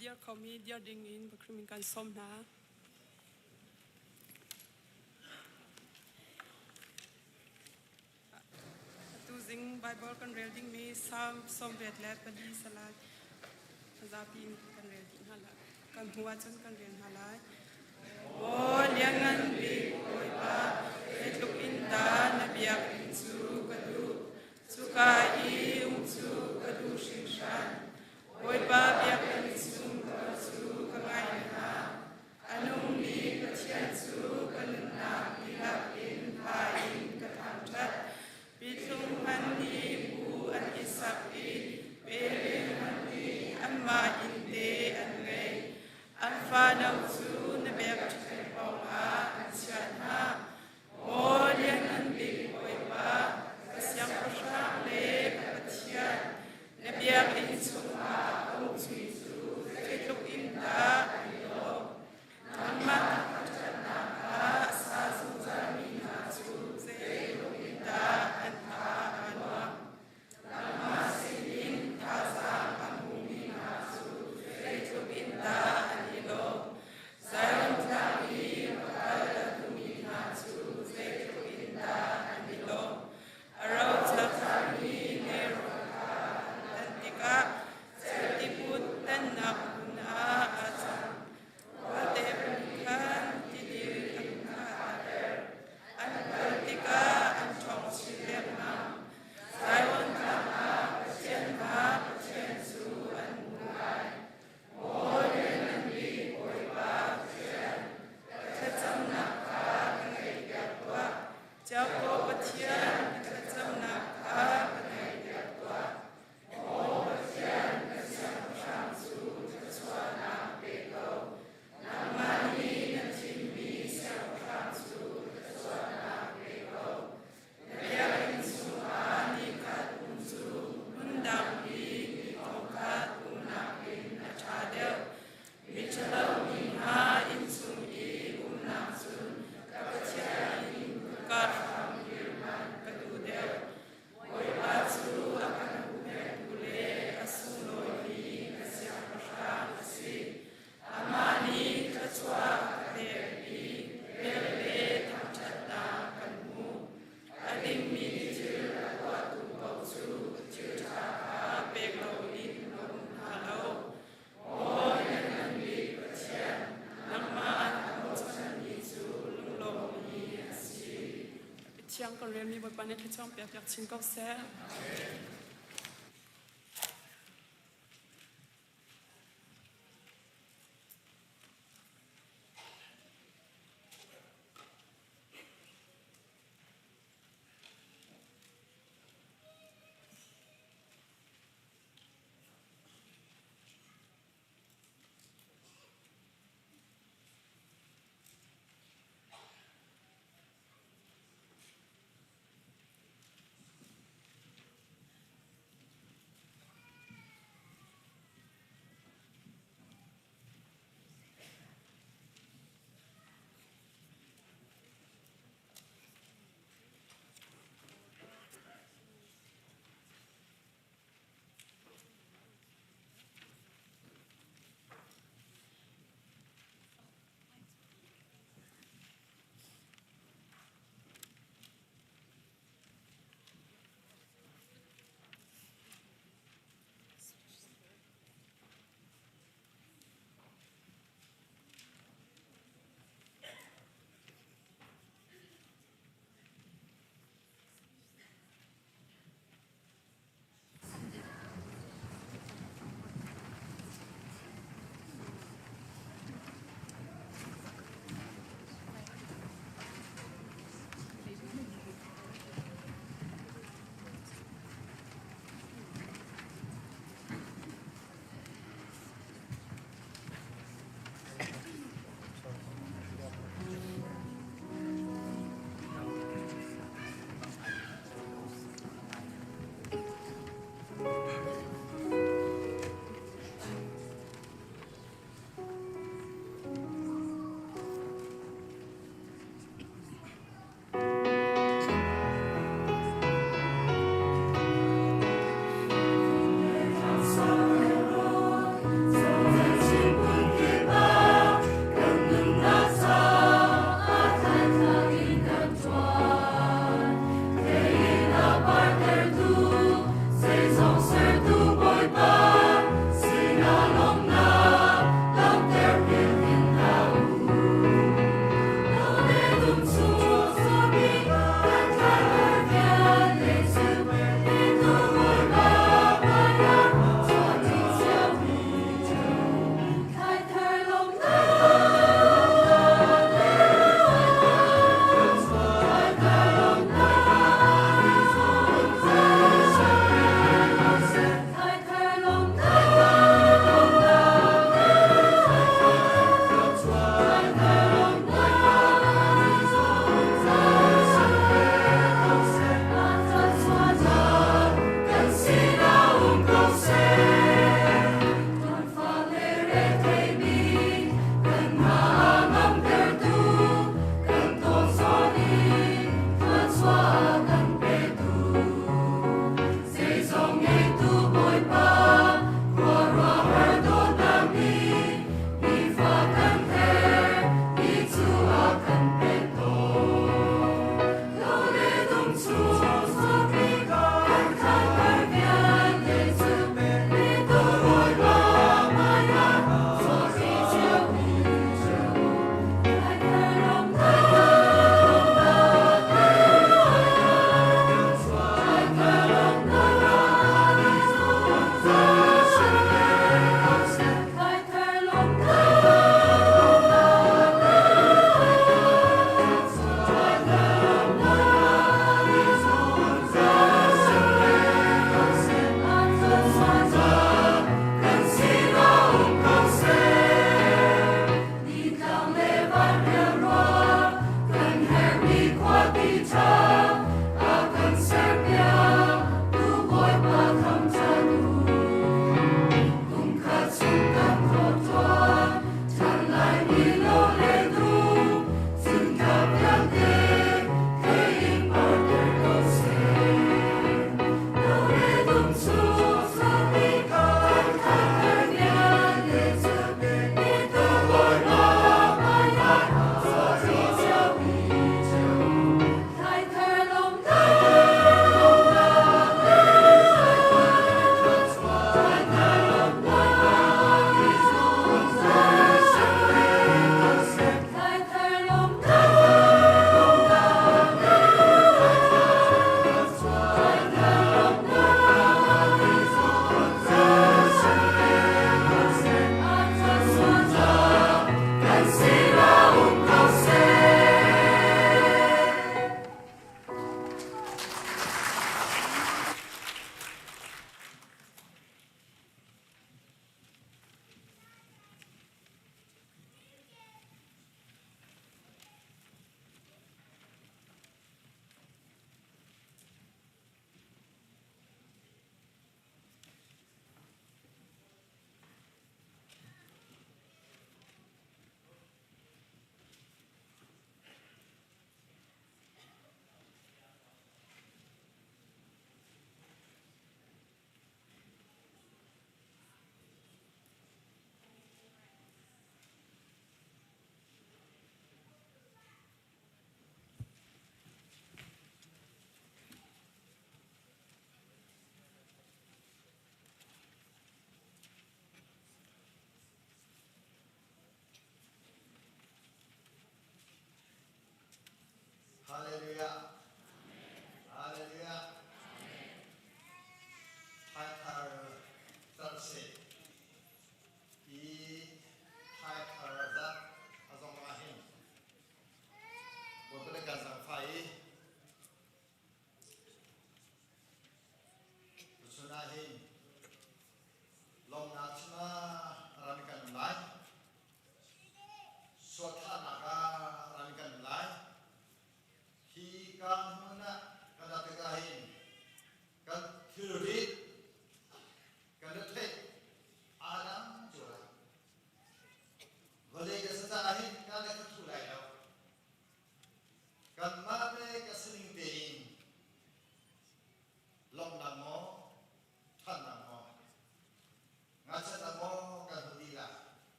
dir khomi dir ding in Bakrim in kan sawm hna. Atu zing Bible kan rel dingmi Psalm 84 salai zapi in kan rel dih hna lai. Kan hmu ahcun kan rel hna lai. Aw lianngan bik Bawipa, zeitluk in dah na biakinn cu ka duh. Cuka i um cu ka duh hringhran. Bawipa biakinn chung ka cu ka ngai hna. A nungmi Pathian cu ka nunnak dihlak in hla in ka thangṭhat. Pithlung hmanh nih bu an i sak i peleng hmanh nih anmah innte an ngei. An fano cu na biakṭheng pawngah an chiah hna. Maw Lianngan Bik Bawipa, ka siangpahrang le ka Pathian, na biakinn chungah um cu zeitluk in dah an i lawm. Nangmah thangṭhatnak kha a sa zungzalmi hna cu zeitluk in dah an tha aa nuam. Nangmah sinin thazaang a hmumi hna cu zeitluk in dah an i lawm. Zion tlang i va kal a duhmi hna cu zeitluk in dah an i lawm. A roca cangmi nelrawn kha an tan tikah cerhtiput tannak hmun ah aa cang. Khuate hmun khan tidil an khahter. An kal tikah an ṭhawng chin lengmang. Zion tlang ah Pathian hna Pathian cu an hmu lai. Maw Lianngan Bik Bawipa Pathian, ka thlacamnak kha ka ngaihpiak tuah. Jakob Pathian, ka thlacamnak kha ka ngaihpiak tuah. Maw Pathian, ka siangpahrang cu thluachuahnak pe ko. Nangmah nih na thimmi siangpahrang cu thluachuahnak pe ko. Na biakinn chungah nikhat um cu hmundang i ni thongkhat umnak in a ṭha deuh. Miṭhalo mi hna inn chung i umnak cun ka Pathian in ka hram dir hmanh ka duh deuh. Bawipa cu a kan huhphenhtu le a sunglawimi ka siangpahrang a si. Amah nih thluachuah a ka pek i vel le thangṭhatnak kan hmu. A dingmi thil a tuahtu paoh cu thil ṭha kha pek loin a um hna lo. Maw Lianngan Bik Pathian, nangmah an bochanmi cu lunglawmmi an si. Thiang kan relmi Bawipa nih thluachuah piak chin ko seh.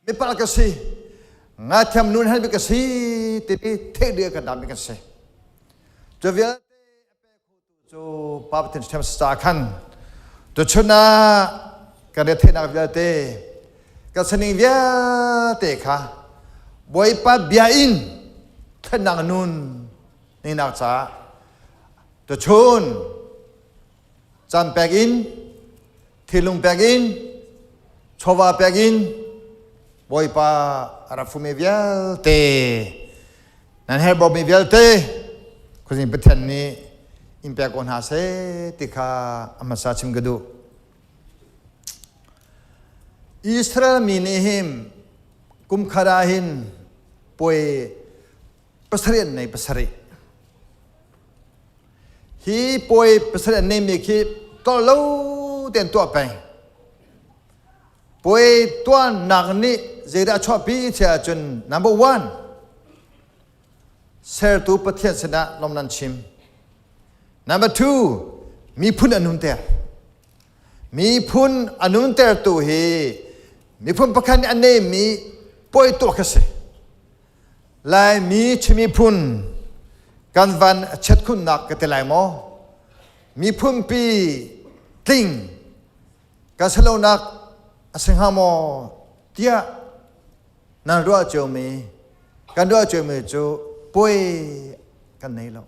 Mipal ka si. Ngathiam nun han ka si ti theih dih kan dam kan si. Cu vialte a pe khotu cu Pa Pathian thiam sa khan tuchun ah kan re theihnak vialte kan sining vialte kha Bawipa bia in thlennak nun ningnak caah tuchun caan pek in thinlung pek in chawva pek in Bawipa a rak fumi vialte nan herhbawmi vialte khuazing Pathian nih in pek ko hna seh ti kha a hmasa chim ka duh. Israel mi nih hin kum khat ah hin puai pasarih an nei pasarih. Hi puai pasarih an neimi khi tol lo tein tuah peng. Puai tuahnak nih zeidah a chuahpi ti ahcun number one sertu Pathian sinah lawm nan chim. Number two miphun an nunter. Miphun a nuntertu hi miphun pakhat nih a neimi puai tuah kha si. Laimi Chin miphun kan van chiat khunnak ka ti lai maw? Miphunpi tling kan si lonak a si hnga maw tiah nan ruah ciomi kan ruah ciomi cu puai kan nei lo.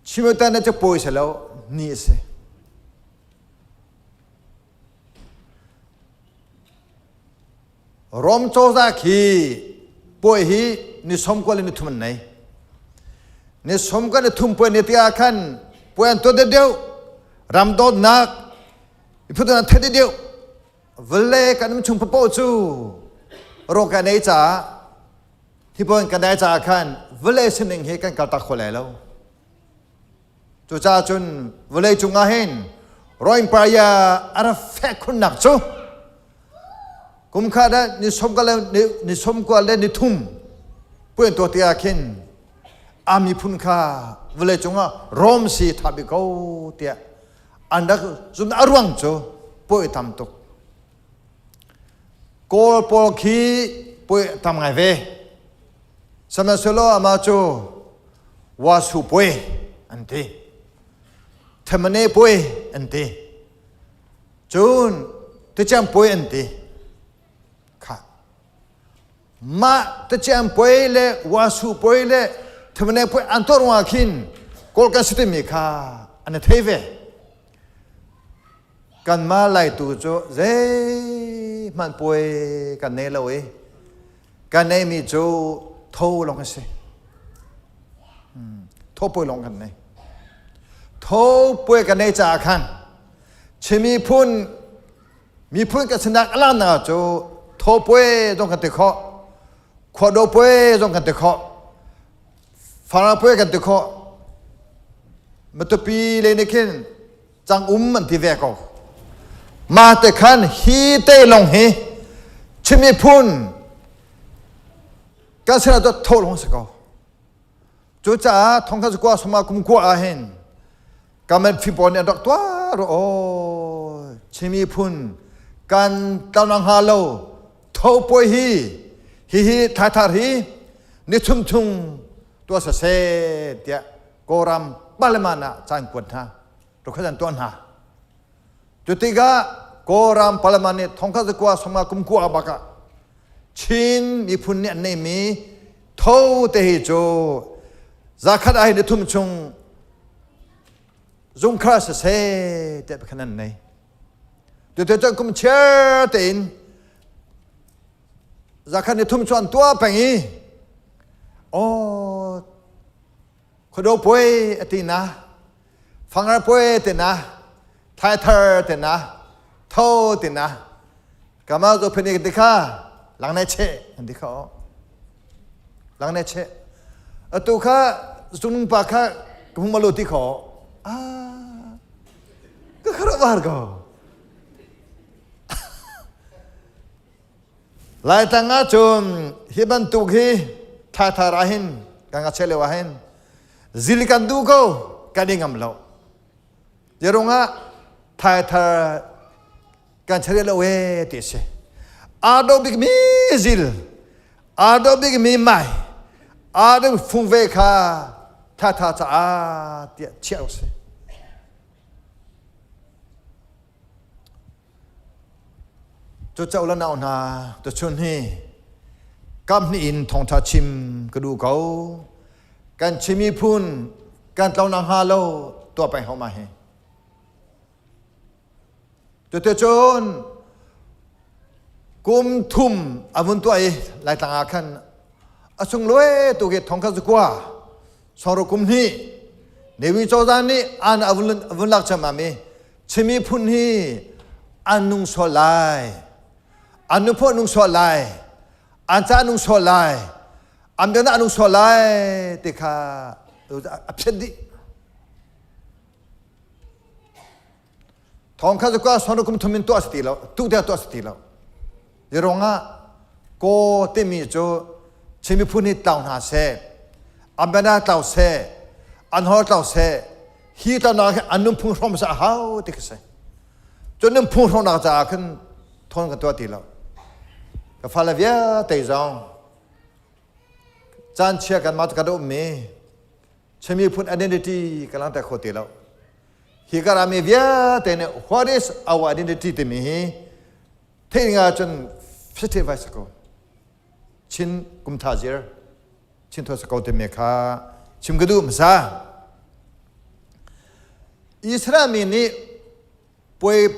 Chimotan cu puai si lo ni a si. Rom cozah khi puai hi ni som kua le ni thum an nei. Ni som kua ni thum puai ni tiah khan puai an tuah deuh ram dawtnak miphun an theih deuh vale kan um chung papoh cu rawk kan ei caah hi puan kan dai caah khan vale sining hi kan kaltak kho lai lo. Cucaah cun vawlei cungah hin Roin Paya a ra fek khunnak cu kum khat ah ni som ka le ni som kua le ni thum puan tuah ti ah khin a miphun kha vawlei cungah Rom si tha bik ko tiah an rak zum a ruang cu puai tam tuk Kawl pawl khi puai tam ngai ve sihmanhsehlaw amah cu Wasu puai an ti. Themane puai an ti. Cun Ticam puai an ti. Kha. Mah Ticam puai le Wasu puai le Themane puai an tuah ruangah khin Kawl kan si timi kha an i thei ve. Kanmah Laitu cu zeihmanh puai kan nei lo i kan neimi cu tho lawng a si. Tho puai lawng kan nei. Tho puai kan nei caah khan Chin miphun miphun kan sinak a lannak cu tho puai zong kan ti khawh, khuado puai zong kan ti khawh, fara puai kan ti khawh. Matupi le nih khin cang um an ti ve ko mah te khan hi te lawng hi Chin miphun kan sinah cu tho lawng si ko cucaah thongkhat kua suma kum kua ah hin kamen fipaw nih an rak tuah ro o Chin miphun kan tlanang ha lo tho poi hi hi hi thai thar hi ni thum thung tua sa se tiah Kawlram parliament ah ca an kuat hna rukhat an tuah hna cu tikah Kawlram parliament nih thongkhat zakua sawmnga kum kua bak ah Chin miphun nih an neimi tho te hi cu zakhat ah hin ni thum chung zungkhar siseh tiah khan an nei tu te cun kum chiar tein zakhat ni thum cu an tuah peng i aw khuado puai a ti na fangar puai ti na thaithar ti na tho ti na kama zo phini ti kha lang ne che an ti kha o lang ne che atu kha zunung pa kha ka hung malu ti kho ah ka khara war ko Laitlang ahcun hi bantuk hi thathar ah hin kan ngakchia lio ah hin zil kan duh ko kan i ngam lo. Ti ruangah Thaithar kan chari lo e ti si. Aa do bik mi zil, aa do bik mi mai, aa do fung ve kha tha tha caah tiah chiah si. Cu cho le nau hna tuchun hi kam hnih in thawngṭha chim ka duh ko. Kan Chin miphun kan tlo nak hnga lo tuah peng hau ma hi. Cuticun kum thum a vun tuah i Laitlang ah khan a sunglawi tu khi thongkhat zakua sawngro kum hnih Newi cozah nih an a vun lak ciammam i Chin miphun hi an nung sual lai an nuphu an nung sual lai an ca an nung sual lai an biaknak an nung sual lai ti kha a phiat dih Thawng kha cu son kum thum in tuah si ti lo, tu tiang tuah si ti lo. Ruangah kaw timi cu Chin miphun hi tlau hna seh, an bana tlau seh, an hor tlau seh, hi tlaunak hi an nunphung hrawm sa a hau ti khi si. Cu nunphung hrawmnak caah khin thawn kan tuah ti lo. Ka fale vialte zong caan chia kan mah cu kan ummi Chin miphun identity ka langhter kho ti lo. Hi ka rami vialte nih what is our identity timi hi theih ding ahcun fifty vai ko. Chin kum tha zir Chin tho ko timi kha chim ka duh hmasa. Israel mi nih puai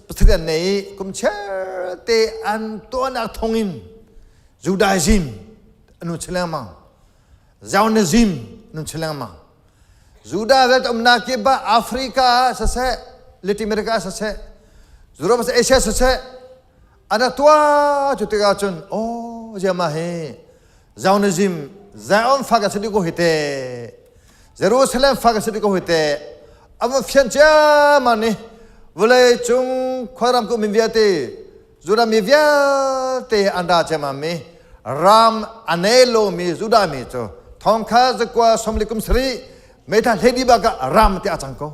Pathian nei kum cher te an tuahnak thongin Judaism anu lengmang Zionism nun lengmang Judah vel umnak kip ah Africa siseh Latin America siseh Europe siseh Asia siseh ana tua cu tikah cun oh ziama hi Zionism Zion fa kan si ko hi te Jerusalem fa kan si ko hi te ava fian ciammam ni vawlei cung khuaram ku min vialte Judah mi vialte an ra ciammam mi ram a nei lomi Judah mi cu thongkha zakua somli kum sarih meithal hlei bak ah ram te a cang ko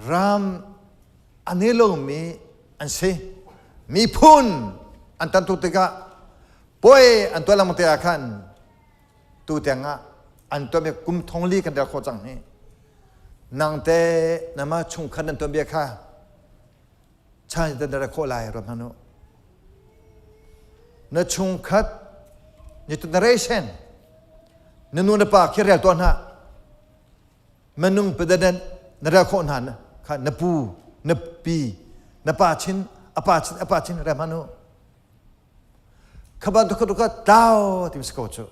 ram a nei lomi an si miphun an tan tuk tikah puai an tuah lengmang te ah khan tu tiang ah an tuahmi kum thong li kan rel khawh cang hi nang te nama chungkhat nan tuanbia kha chan dan ra khawh lai ram hanu na chungkhat ni generation na nu na pa khi rel tuah hna Minung president na rel khawh hna kha na pu, na pi, na pa chin, a pa chin, a pa chin rem hanu. Kha bantuk kha ka tlau ti si ko cu.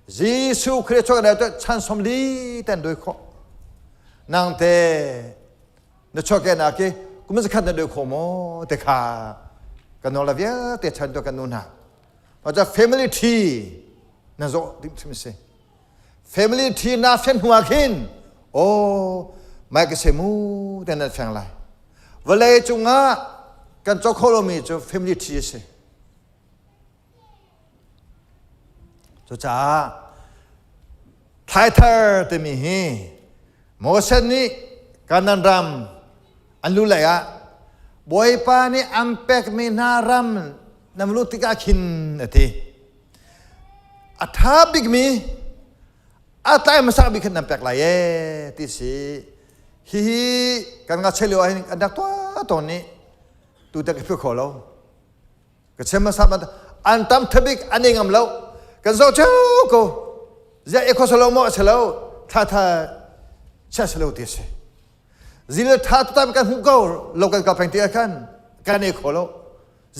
Jesuh Khrih chuak na chan som li ten doi khawh. Nang te na chuak ke na ki kum zakhat na doi kho mo te kha kan la vialte chan to kan nu hna. Pa family tree na zo dim sim si. Family tree na fen hnu ah khin aw mai ka se mu te nan feng lai. Vawlei cungah kan cawk kho lomi cu family tree a si. Cucaah thaithar timi hi Moses nih Kanan ram an lu lei ah Bawipa nih an pekmi hna ram nan luh tikah khin a ti. A ṭha bikmi a tlai hmasa bik khan nan pek lai ee ti si. Hihi kan ngakchia lio ahhin an rak tuah tawn nih tu te ka phi kho lo. Ka chim hmasa an tam thabik an ei ngam lo. Kan zoh cio ko. Ziah e kho salo maw a si lo. Tha tha chia si lo ti si. Zil tha tam kan hmuh ko lo kan ka peng ti ah khan kan ei kho lo.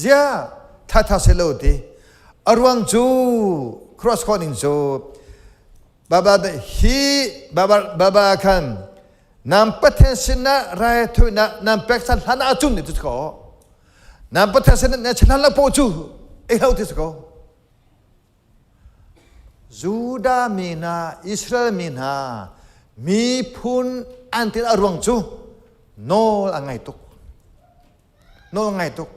Ziah tha tha si lo ti. A ruang cu cross khawh ning cu baba hi baba baba khan nam pathian sinah raithawinak nan pekchanh hlan ahcun ti ko nan pathian sinah nan hlan lo poh cu ei hau ti ko Judah mi hna Israel mi hna miphun an tin a ruang cu nawl a ngai tuk nawl ngai tuk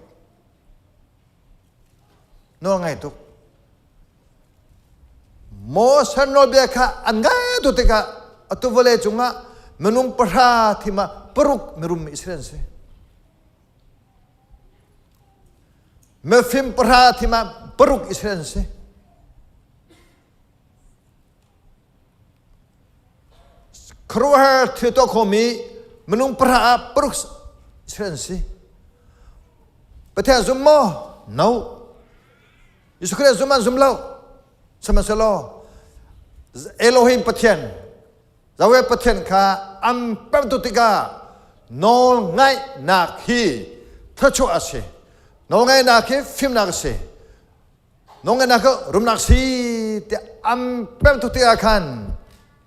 nawl ngai tuk Moses nawlbia kha an ngai tuk tikah. Atu vawlei cungah minung pahra thim ah paruk mirum Israel an si. Mifim pahra thim ah paruk Israel an si. Khuaruahhar thil tuah khomi minung pahra ah paruk Israel an si. Pathian zum maw? No. Jesuh Khrist zum an zum lo. Sihmanhsehlaw Elohim Pathian, Yahweh Pathian kha an pemtu tikah nawl ngaihnak hi thluachuah a si. Nawl ngaihnak hi fimnak a si. Nawl ngaihnak hi rumnak si tiah an pemtu tikah khan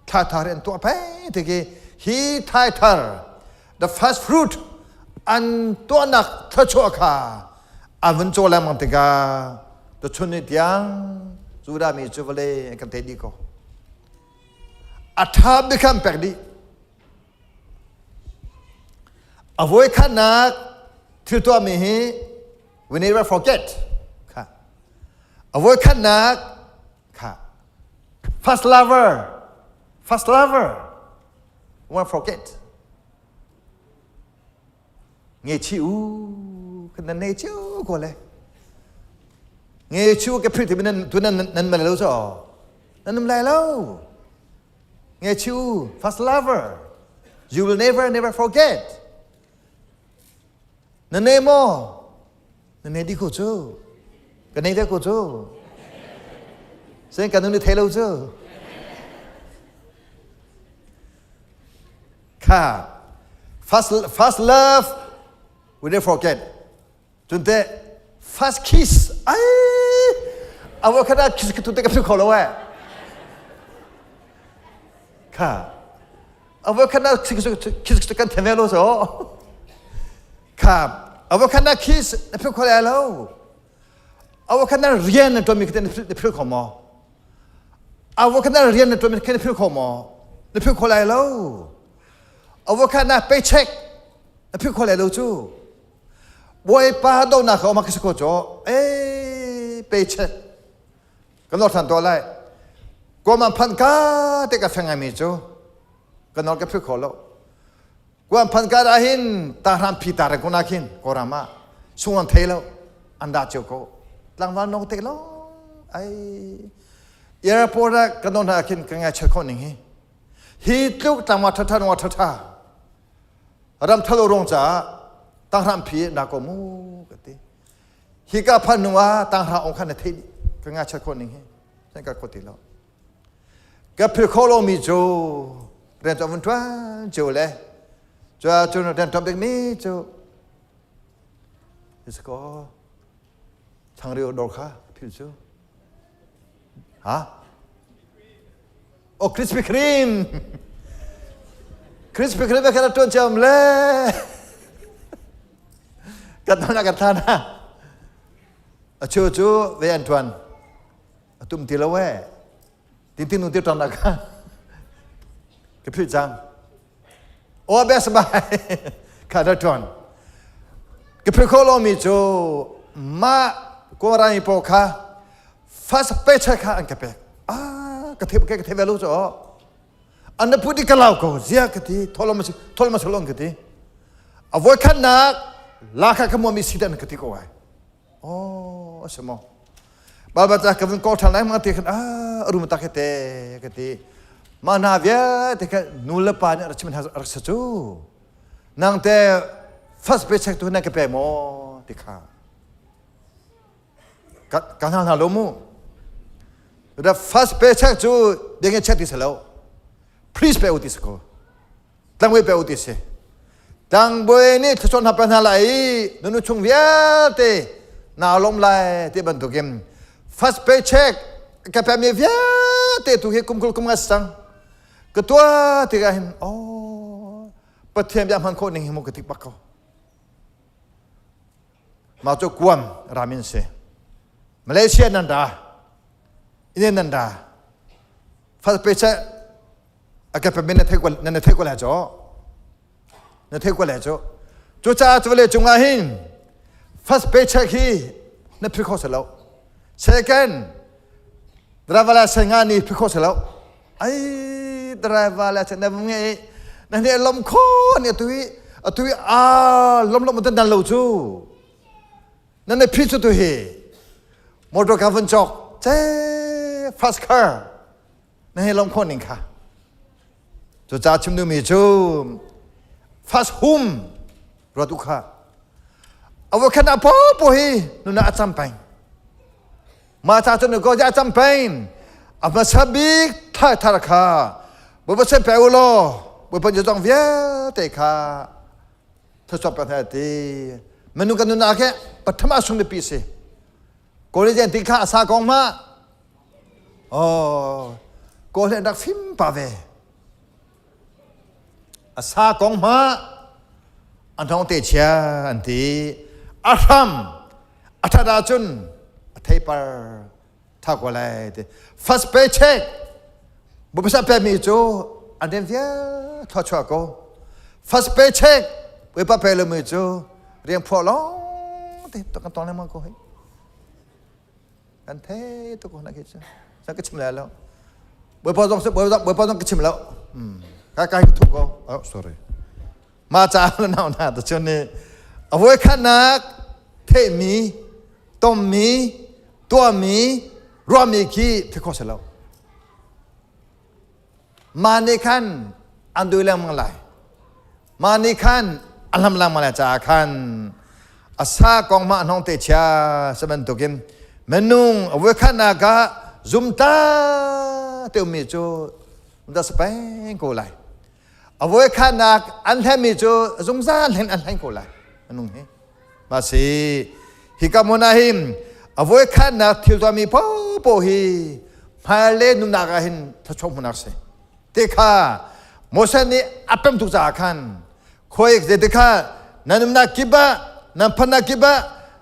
thla thar an tuah peng ti khi hi thai thar the first fruit an tuahnak thluachuah kha an vun caw lengmang tikah tuchun ni tiang Judah mi cu vawlei kan thei dih ko a ṭha bik kha an pek dih a voikhatnak thil tuahmi hi we never forget kha a voikhatnak kha first lover first lover won't forget nge chi u kan nan nei chiu ko le nge chiu ke phri ti nan tu nan nan ma lo so nan num lai lo nge chiu first lover you will never never forget Na ne maw? Na ne di ko cu. Ka nei te ko cu. Sen kan nu thei lo cu. Kha first first love we never forget. Cun te first kiss ai awa khana kiss ka tu te ka phi kho lo eh. Kha Ava khana kiss kan theme lo so. Kha ava khana kiss na phil kho lai lo. Ava khana rian na tuan mi na phil kho maw? Ava khana rian na tuan mi na phil kho maw? Na phil kho lai lo. Ava khana paycheck na phil kho lai lo cu. Bawipa do na kha ma kis ko cho. Eh paycheck Kan lor than to lai. Guam phan ka te ka feng mi cu kan nor ka phi kho lo. Guam phan ka da hin ta hram phi ta re ko na khin ko rama sung an thei lo an da cheu ko tlangval nong te lo ai airport ah kan non ha khin ka ngai chet kho ning hi hi tluk tlangwa tha tha nwa tha tha ram thalo rong cha tang hram phi na ko mu ka ti Hika phan hnu ah tanghra ong khan na theih dih. Ka ngakchiat khawh ning hi. Sen ka khawh ti lo. Ka phil kho lomi cu rian tuan vun tuan cio le cua cu rian tuan bik mi cu Isko changriu dor kha phil cu. Ha? Oh, Krispy Kreme. Krispy Kreme kha tuan ciam le. Kan na kan thana. A chu chu ve an tuan. A tum ti lo e. Tin tin nu ti ton ka. Ka phil chang. O best buy. Kha da tuan. Ka phil kho lo mi chu ma ko rai po kha first paycheck kha an ka pek ah ka the ka the velu cho an na put ka lau ko zia ka ti tholom tholom solong ka ti avoi khat nak la kha ka mo mi sidan ka ti ko ai oh asamo baba ta ka vun ko than lai ma ti khan ah rum ta ke te ka ti ma na via te ka nu le pa ne rachim ha rak sa chu nang te first paycheck tu na ka pe mo ti kha Ka hna hna lo mu. The first paycheck cu ding check ti si lo. Please pe u ti si ko. Tlangbawi pe u ti si. Tlangbawi nih thluachuah hna pe hna lai i nunu chung vialte naa lawm lai ti bantukin first paycheck ka pemi vialte tu hi kum kul kum nga si cang. Ka tuah tikah hin oh Pathian bia hman khawh ning hi mu ka tik bak ko. Mah cu Guam ram in si. Malaysia nan ra. Indian nan ra. Fal pe che a ka pe na thei ko na thei ko lai cho. Na thei ko lai cho. Cu caah cu vale cungah hin first paycheck hi na phi kho lo. Second driver license nga ni phi kho lo. Ai. Driver le na nge na ne lom kho ni atui atui a lom lom tan dan lo chu na ne phi chu tu hi motor ka van chok che fast car na he lom kho ning kha cu ca chim duhmi cu fast hum ruat u kha awa khan a po po hi nuna a cham peng ma cha chun ko ja cham peng a hmasa bik thai thar kha bo ba se pe u lo bo pa jong vialte kha thasop ka thai ti manu kan nuna ke pathama sung pi si Korean ti kha asa kong ma Oh, kawl hi an rak fim pa ve. A sa kong hma an thong te chia an ti. A hram a that ahcun a theipar tha ko lai ti. First paycheck bupasa pe mi cu an rian vial thluachuah ko. First paycheck puipa pe lo mi cu rian phuah lawng te to kan tong lengmang ko hei. Kan thei tuk ko na khi cu. Sa ka chim lai lo. Bawipa zong Bawipa zong ka chim lo. Ka ka thu ko. Oh, sorry. Ma ca la nau na ta chun ni a voi khatnak theimi tommi tuahmi ruahmi khi thi kho si lo. Mah nih khan an dui lengmang lai. Mah nih khan a hlam lengmang lai caah khan a sa kong mah hnong te chia sa bantukin minung a voikhatnak ah zumta te ummi cu da sa peng ko lai. A voikhatnak an hlenmi cu zungzal hin an hlen ko lai. Minung hi. Mah si hika hmun ah hin a voikhatnak thil tuahmi paohpaoh hi hmailei nunnak ah hin thluachuah hmuhnak si. Te kha Moses nih a pem tuk caah khan khuai te kha nan umnak kip ah nan phannak kip ah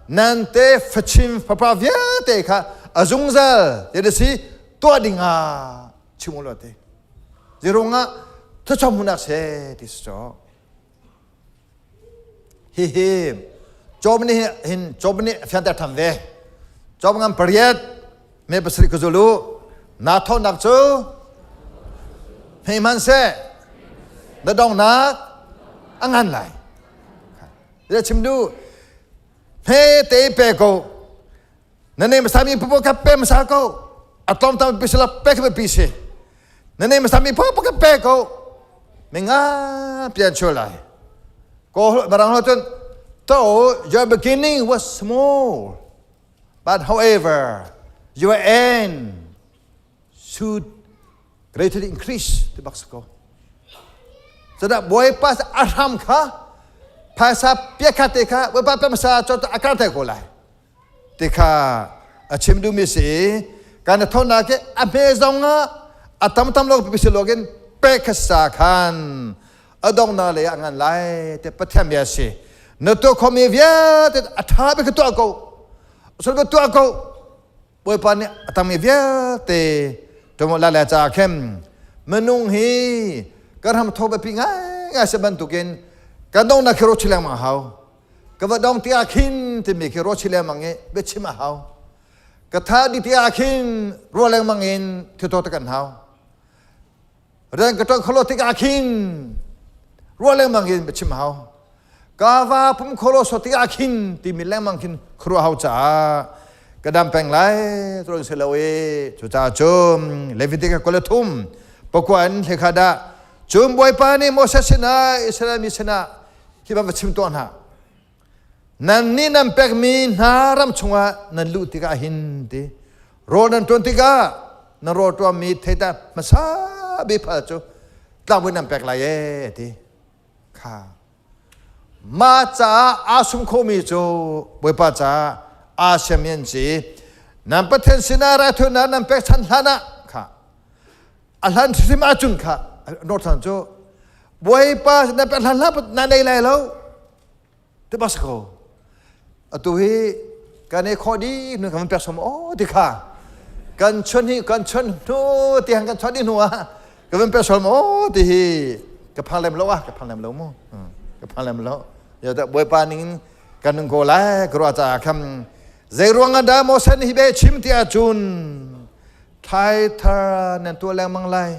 nan te fachin fapa vialte kha a zungzal te si tuah ding ah chim u law te. Zirungah thluachuah hmuhnak se ti si cawk. Hihi Job nih hin Job nih a fianter ṭhan ve. Job ngan pariat me pasarih ka zul u. Naa thawhnak cu hme hmanhseh na donghnak a ngan lai. Zei chim duh? Hme te pe ko. Na nei hmasa mi popo kha pe hmasa ko. A tlawmtam pi sila pe kha pi si. Na nei hmasa mi popo kha pe ko. Mi nga pian chul lai. Ko barang lo cun though your beginning was small but however your end should greatly increase ti bak si ko. Cada Bawipa a hram kha phaisa piakha te kha Bawipa pe hmasa cu a kar te ko lai. Ti kha a chim duhmi si i kan thawnnak hi a hme zong ah a tam tam lo pipi si loin pek kha sa khan a donghnak lei ah ngan lai te Pathian bia si. Na tuah khomi vialte a ṭha bik kha tuah ko. Sul ka tuah ko. Bawipa nih a tangmi vialte ṭuan lai lai caah khin minung hi kan ram tho biapi ngaingai si bantukin kan donghnak khi ruah chih lengmang a hau. Ka va dong tiah khin timi khi ruah chih lengmang i biachim a hau. Ka tha di tiah khin ruah lengmang in thiltuah te kan hau. Rian ka ṭuan kholo tikah khin ruah lengmang in biachim a hau. Ka va pum kholo so tikah khin timi lengmang khin khuaruah hau caah ka dam peng lai tuan si lo i cucaah cun Leviticus 23 pakua in hlekha dah cun Bawipa nih Moses sinah Israel mi sinah hi bang va chim tuah hna nan nih nan pekmi hna ram chungah nan luh tikah hin ti rawl nan ṭuan tikah nan rawl ṭuanmi theita hmasa bik phal cu tlangbawi nan pek lai ee ti kha mah caah aa sum khomi cu Bawipa caah aa siami an si nan Pathian sinah raithawinak nan pekchanh hlan ah kha a hlan hrim ahcun kha northern cu Bawipa na pe hlan hlan na nei lai lo ti bas ko atu hi kan i khawh dih nu kan pek som o ti kha kan chun hi kan chun hnu ti han kan chun dih hnu ah ka van pek som o ti hi ka phang lem lo ah ka phang lem lo mu ka phang lem lo ya da Bawipa ning kan nung ko lai ka ruah caah kham zei ruang ah dah Moses hi be chim ti ahcun thlai thar nan tuah lengmang lai.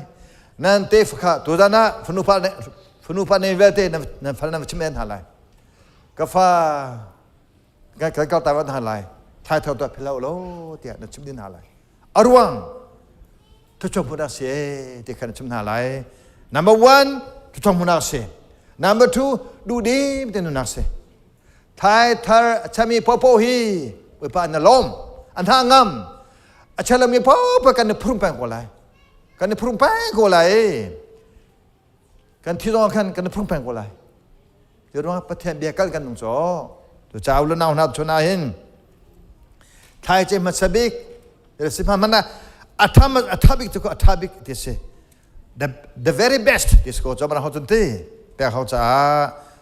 Nan tefa kha tuzan ah fanu pa ne vialte nan fal nan chim en hna lai. Ka fa kan kal ta hna lai. Thai tho tuah philo lo tiah na chim din hna lai. A ruang thuchong hmun ah si ti kha na chim hna lai. Number one, thuchong hmun ah si. Number two, duhdim te nunak si. Thai thar a chami popo hi Bawipa na lawm, an hna ngam. A chalami popo kan i phurum peng ko lai. Kan i phurum peng ko lai. Kan thi zong khan kan i phurum peng ko lai. Cu ruang Pathian bia kal kan nung caw. Tu chau le nau hna chun ah hin thlai ce hmasa bik si hma mana atha atha bik cu atha bik ti si. The the very best ti si ko cho mana ho chun ti pek ho cha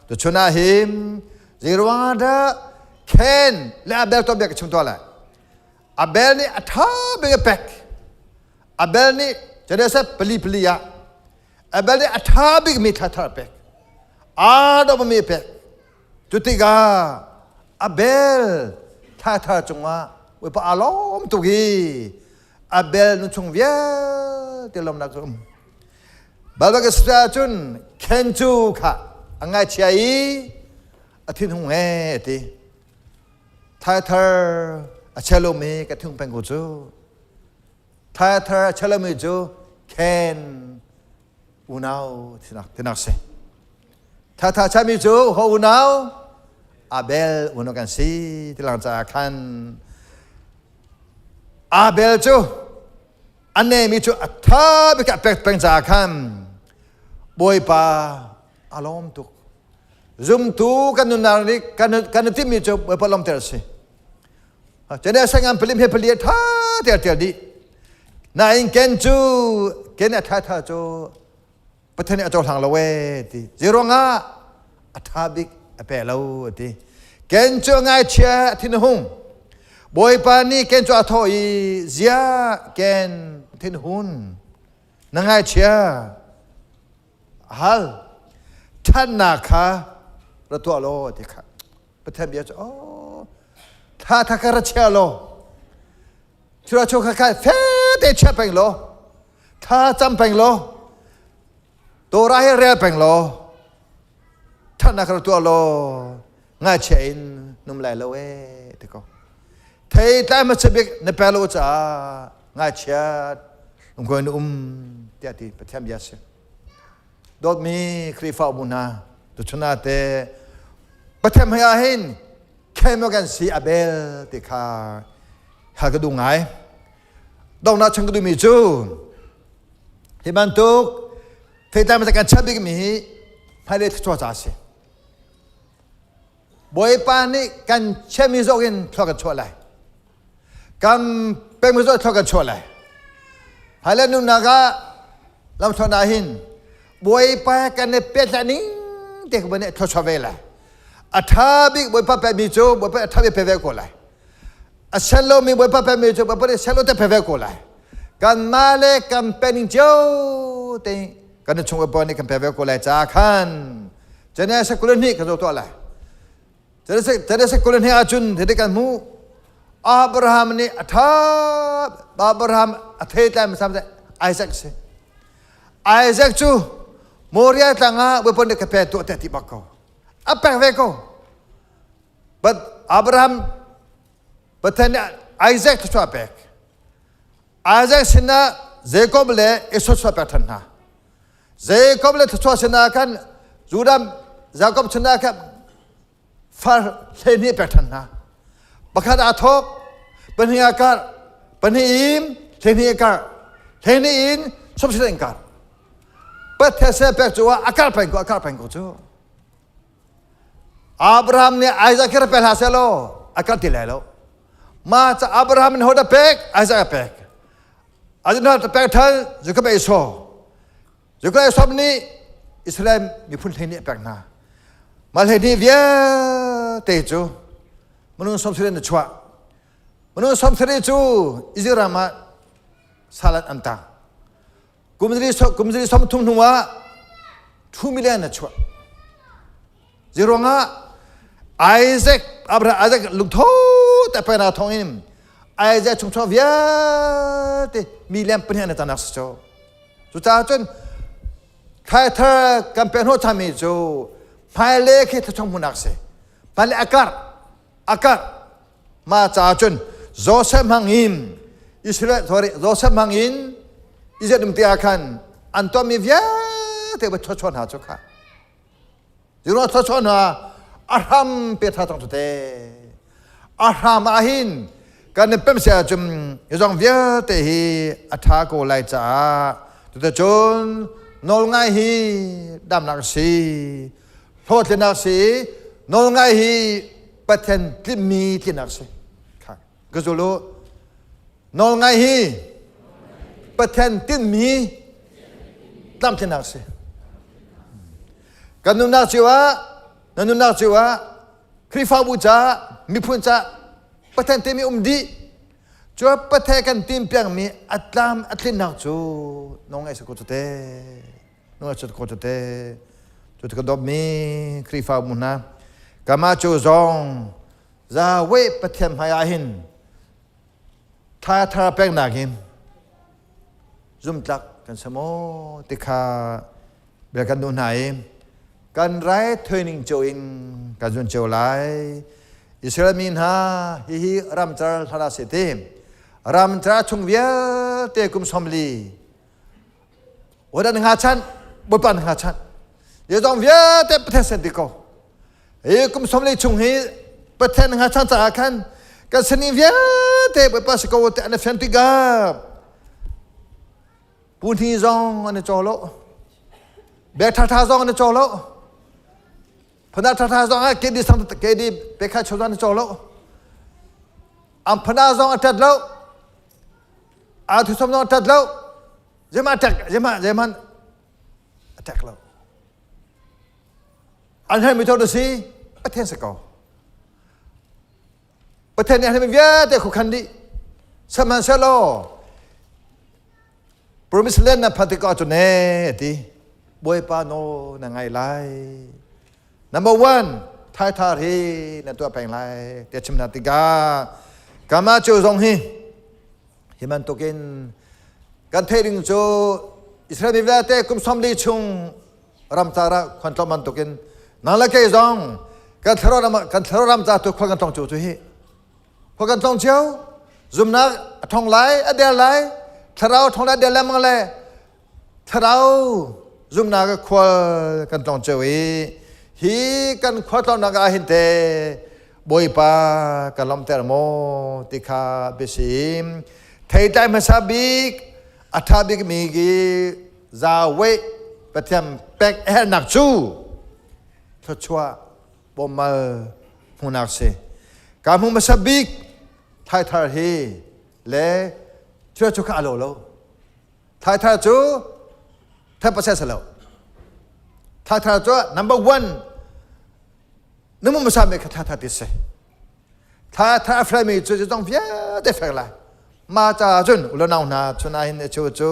tu chun ah hin zeiruang dah Ken le Abel to bia ka chim to lai. Abel nih a ṭha bik a pek. Abel nih Genesis pali pali ah Abel nih a ṭha bikmi thla a pek. Aa dawhmi a pek. Cu tikah Abel thla thar cungah Bawipa aa lawm tuk i Abel nunchung vialte lawmnak cu um. Baibal ka si ahcun Ken cu kha a ngaichia i a thinhung he a ti. Thaithar a chia lomi ka thung peng ko cu. Thaithar a chia lomi cu Ken unau tinak tinak si. Thatha chami cu ho unau Abel unau kan si ti lang caah khan Abel cu a nemi cu a tha bik a pek peng caah khan Bawipa a lawm tuk. Zumtu kan nunnak nih kan i timhmi cu Bawipa lawmter a si. Cene sangan palim he pali tha tial tial dih. Nain ken cu ken a tha tha cu Pathian nih a cohlang lo ee ti. Zeiruangah a tha bik a pe lo ti. Ken cu ngaichia a thin a hung. Bawipa nih ken cu a thawh i zia ken thin hun. Na ngaichia a hal. Ṭhatnak kha ra tuah law ti kha. Pathian bia cu oh tha tha ka ra chia law. Thura chu kha kha fe te chia peng law. Tha cam peng law. Torah hi rel peng law. Ṭhatnak ra tuah law. Ngaichia in num lai lo ee ti ko. Thei tlai hmasa bik na pe lo caah ngaichia lungkuai na um tiah ti Pathian bia si. Dawtmi Khrihfabu hna, tuchun ah te Pathian hmai ah hin khem kan si a bel ti kha hal ka duh ngai. Donghnak chung ka duhmi cu hi bantuk theitlai hmasa kan chiah bikmi hi hmailei thluachuah ca a si. Bawipa nih kan chiahmi zawk in thlua kan chuah lai. Kan pengmi zawk thlua kan chuah lai. Hmailei nunnak ah lamthluan ah hin Bawipa kan i pehtlaih ning te kha nih thluachuah ve lai. A ṭha bik Bawipa pekmi cu Bawipa a ṭha bik pe ve ko lai. A sian lomi Bawipa pekmi cu Bawipa nih sian lo te pe ve ko lai. Kanmah le kan pening cio te kan chung Bawipa nih kan pe ve ko lai ca khan Genesis 22 kan zoh tuah lai. Genesis 22 ahcun hiti kan hmuh Abraham nih a ṭha Abraham a theitlai hmasa Isaac si. Isaac cu Moriah tlang ah Bawipa nih ka pe tuah tiah ti bak ko. A pek ve ko. But Abraham Pathian nih Isaac thluachuah a pek. Isaac sinah Jacob le Esau thluachuah a pek ṭhan hna. Jacob le thluachuah sinah khan Judah Jacob sinah khan far 12 a pek ṭhan hna. Pakhat aa thawk, pahnih aa karh, pahnih in 12 a karh, 12 in 30 in karh. Pathian sin pek cu a karh peng ko, a karh peng ko cu. Abraham nih Isaac hi ra pe hlah seh law a karh ti lai lo. Mah ca Abraham nih hodah pek? Isaac a pek. Isaac nih pek ṭhan, Jacob a Esau. Jacob Esau nih Israel miphun 12 a pek hna. Mah 12 vialte cu minung 70 in a chuah. Minung 70 cu Israel ram ah salat an tang. Kum kum zali som thum hnu ah 2 million a chuah. Ziruangah Isaac Abraham Isaac lungtho te pena thong in Isaac chungchuak vialte million pahnih an tanak si cho. Cucaah cun Thaithar kan pek hnawh thanmi cu hmailei khi thachong hmunak si. Hmailei a karh, a karh. Ma caah cun Joseph hmang in Israel sorry Joseph hmang in Israel um ti ah khan an tuahmi vialte va thawchuah hna cu kha. Zero thawchuah hna a hram pe tha tong te. A hram ah hin kan i pem sia cun zong vialte hi a tha ko lai caah tuticun nawl ngai hi damnak si hlawhtlinnak si nawl ngai hi Pathian tlimmi tlinak si kha ka zul u nawl ngai hi Pathian tinmi tlamtlinak si kan nunnak cio ah na nunnak cio ah Khrihfabu ca miphun ca Pathian timi um dih cu Pathian kan tim piangmi a tlam a tlinnak cu nawl ngai si ko cu te nawl ngai si ko cu te cu ka dawtmi Khrihfabu hna kama cu zong Yahweh Pathian hmai ah hin tha thar peknak in zumtlak kan si maw ti kha bia kan duh hna i kan rai training cio in kan zun cio lai. Israel mi hna hihi ramcar hlan ah si ti ramcar chung vialte kum 40 wadan nga chan bawipa nga chan ye zong vialte Pathian sen ti ko hi kum 40 chung hi Pathian nga chan caah khan kan sining vialte bawipa si ko te an fian tikah Puhni zong an i caw lo. Bek ṭhaṭha zong an i caw lo. Phana ṭhaṭha zong ah KD sang KD pekha cho zong an i caw lo. An phana zong a ṭat lo. A thusom zong a ṭat lo. Zeihmanh a ṭek zeihmanh zeihmanh a ṭek lo. An herhmi thawng si Pathian si ko. Pathian nih a herhmi vialte khukhan dih. Sihmanhsehlaw promise land na phanh tikah cun ne ti Bawipa nawl na ngai lai. Number one, thaithar hi na tuah peng lai tiah chim hna tikah kama cu zong hi hi bantukin kan theih ding cu Israel mi vialte kum 40 chung ramcar ah khuan tlawm bantukin nang le kei zong kan thlarau ram kan thlarau ram ca tu khual kan tlong cio cu hi khual kan tlong cio zumnak a thong lai a der lai thlarau thong lai der lengmang le thlarau zumnak khual kan tlong cio i hi kan khual tlonnak ah hin te Bawipa kan lawmhter maw ti kha biasim theitlai hmasa bik a ṭha bikmi ki Yahweh Pathian pek a herhnak cu thluachuah bawmmal hmuhnak si. Ka hmuh hmasa bik thaithar hi le thil cu kha a lo lo. Thaithar cu 10% si lo. Thaithar cu number one na hmuh hmasa mi kha thaithar ti si. Tha tha a fremi cu zong vialte fek lai. Ma ca cun ulonau hna chun ah hin chu cu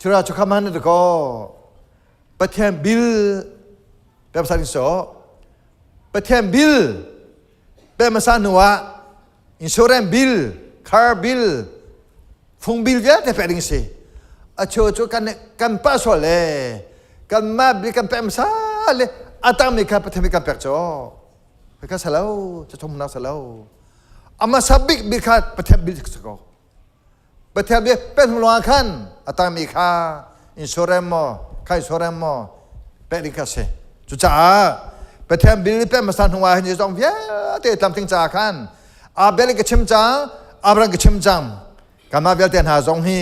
chura chu kham han ko Pathian bil pemsa ding so Pathian bil pemasa hnu ah insurance bill car bill fung bil vialte pek ding si a cheu cu kan kan pa sual le kan ma bil kan pek hmasa le a tangmi kha Pathian bil kan pek cu Ka sa lo, ca na sa lo. Ama sa bik bik kha Pathian bil si ko. Pathian bil pen hung lawng khan a tangmi kha insurance maw, kha insurance maw pek ding kha si. Cucaah Pathian bil pe hmasa hnu ah hin zong vialte tlamtling caah khan Abel ka chim cang, Abraham ka chim cang. Kanmah vialte hna zong hi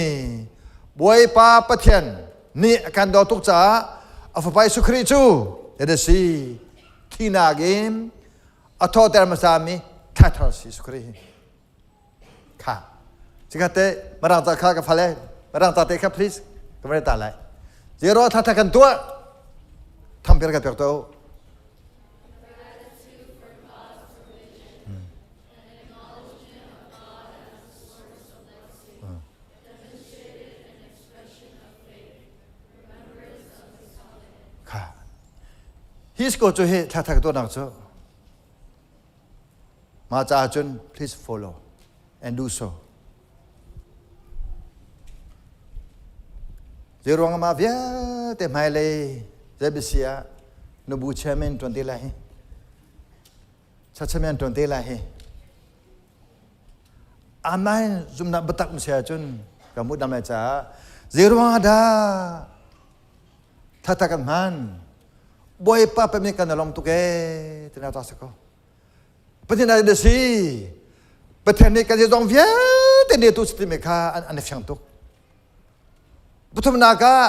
Bawipa Pathian nih a kan dawt tuk caah a fapa Jesuh Khrih cu si thinak in a thawhter hmasami thlathar si Jesuh Khrih hi. Kha. Cikhat te marang ca kha ka fale marang ca te kha please ka van ta lai. Zero thla kan tuah thampir kan pek to. Kha. Hi ko cu hi thla tuahnak cu mah caah cun please follow and do so. Zeiruang ah mah vialte. Vialte hmailei ZBC ah nubu chairman ṭuan te lai hi. Chairman ṭuan te lai hi. Amen zumnak biatak na si ahcun ka hmuh dam lai caah zeiruang ah dah thatha kan hman Bawipa pemi kan i lawm tuk ee tina ta si ko. Pathian ah na si Pathian nih kan zeizong vialte ne tu si timi kha an i fiang tuk. Pathumnak ah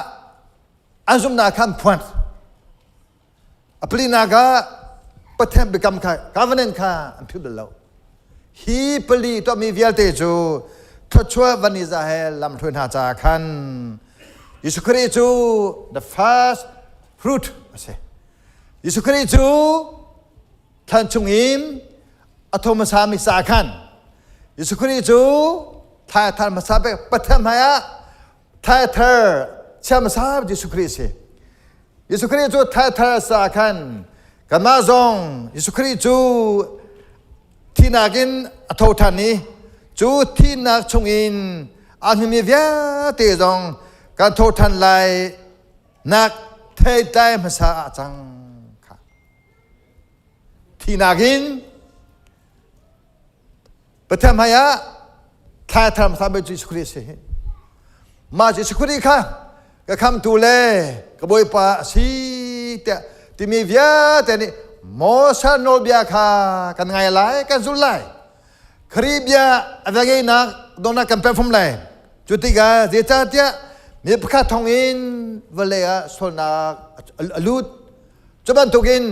an zumhnak kha an phuan. A palinak ah Pathian biakam kha covenant kha an philh bal lo. Hi pali tuahmi vialte cu thluachuah van i za he lamhruai hna caah khan Jesuh Khrih cu the first fruit a si. Jesuh Khrih cu thlan chungin a tho hmasami caah khan Jesuh Khrih cu thla thar hmasa bik Pathian hmaiah thla thar chia hmasa Jesuh Khrih a si. Jesuh Khrih cu thla thar caah khan kanmah zong Jesuh Khrih cu thinak in a tho ṭhan i cu thinak chungin aa hnimmi vialte zong kan tho ṭhan lai nak theitlai hmasa ah cang kha. Thinak in Pathian hmaiah thla thar hmasa bik cu Jesuh Khrih a si. Mah Jesuh Khrih kha ka khamtu le ka Bawipa a si tiah timi vialte nih Moses nawlbia kha kan ngai lai, kan zul lai. Khrih bia a va ngeinak dawtnak kan pek fom lai. Cu tikah zeicahtiah mi pakhat thawngin vawlei ah sualnak a lut. Cu bantukin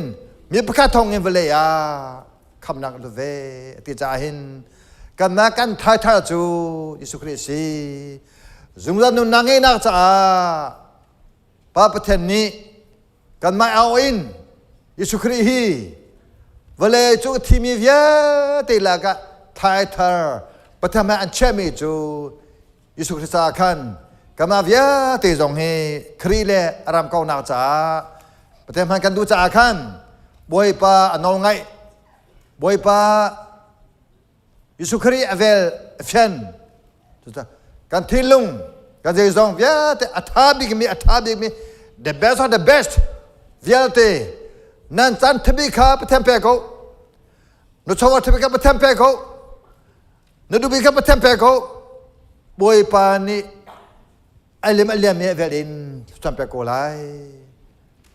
mi pakhat thawngin vawlei ah khamnak a lut ve a ti caah hin kanmah kan thaithar cu Jesuh Khrih a si. Zungzal nunnak ngeihnak caah Pa Pathian nih kanmah au in Jesuh Khrih hi vawlei cu thimi vialte lakah thaithar Pathian hmai an chiahmi cu Jesuh Khrih caah khan kanmah vialte zong hi Khrih le a ram kaunak caah Pathian hman kan duh caah khan Bawipa a nawl ngaih Bawipa Jesuh Khrih a vel a fian kan thinlung kan zeizong vialte a tha bikmi a tha bikmi the best of the best vialte nan caan thabi kha Pathian pe ko na chawva thabi kha Pathian pe ko Na duhmi kha Pathian pe ko. Bawipa nih a lim a liam mi vel in thlacam pek ko lai.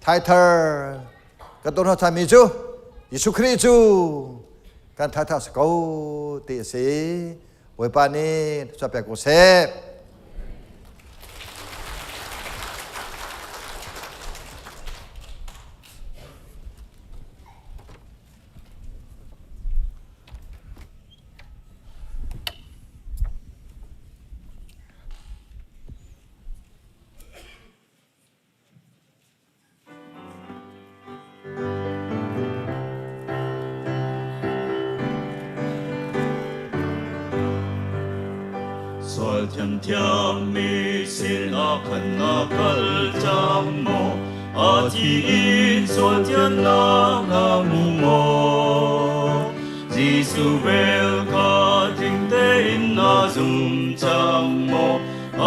Thaithar kan ton hna mi cu Jesuh Khrih cu kan thaithar si ko ti a si. Bawipa nih thlacam pek ko seh. Sual thiamthiam mi sinah khan na kal cang maw? A thi in sual thiannak na hmu maw? Jesuh vel kha tling tein na zum cang maw?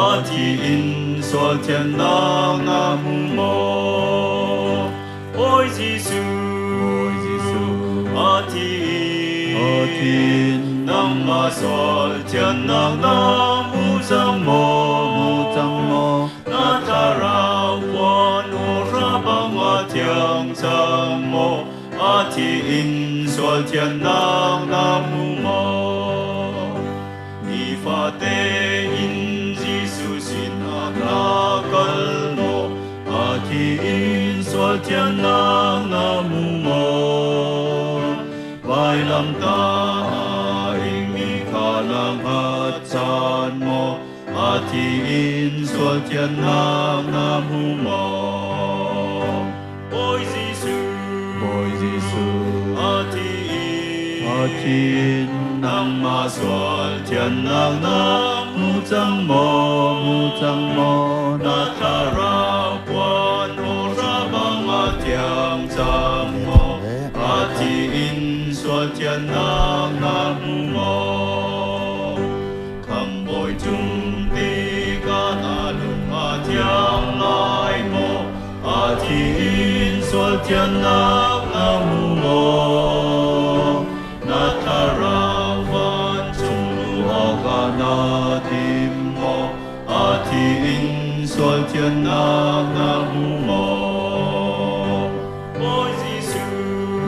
A thi in sual thiannak na hmu maw? Bawi Jesuh, Bawi Jesuh, a thi a thi in nangmah sual thiannak na hmu cang maw? Hmu cang maw? Na thlarau puan hawhra bang a thiang cang maw? A thi in sual thiannak na hmu maw? Nifate in Jesuh sinah na kal maw? A thi in sual thiannak na hmu maw? Vailamtah a ingmi kha na hngatchan maw? A thi in sual thiannak na hmu maw? Bawi Jesuh, Bawi Jesuh, a thi in, a thi in nangmah sual thiannak na hmu cang maw? Hmu cang maw? Na thlarau puan hawhra bang a thiang cang maw? A thi in sual thiannak na hmu maw? Khamhbawi cung tikah na lung a thiang lai maw? thiannak na hmu maw? Na thlarau vancung luh awkah naa tim maw? A thi in sual thiannak na hmu maw? Bawi Jesuh,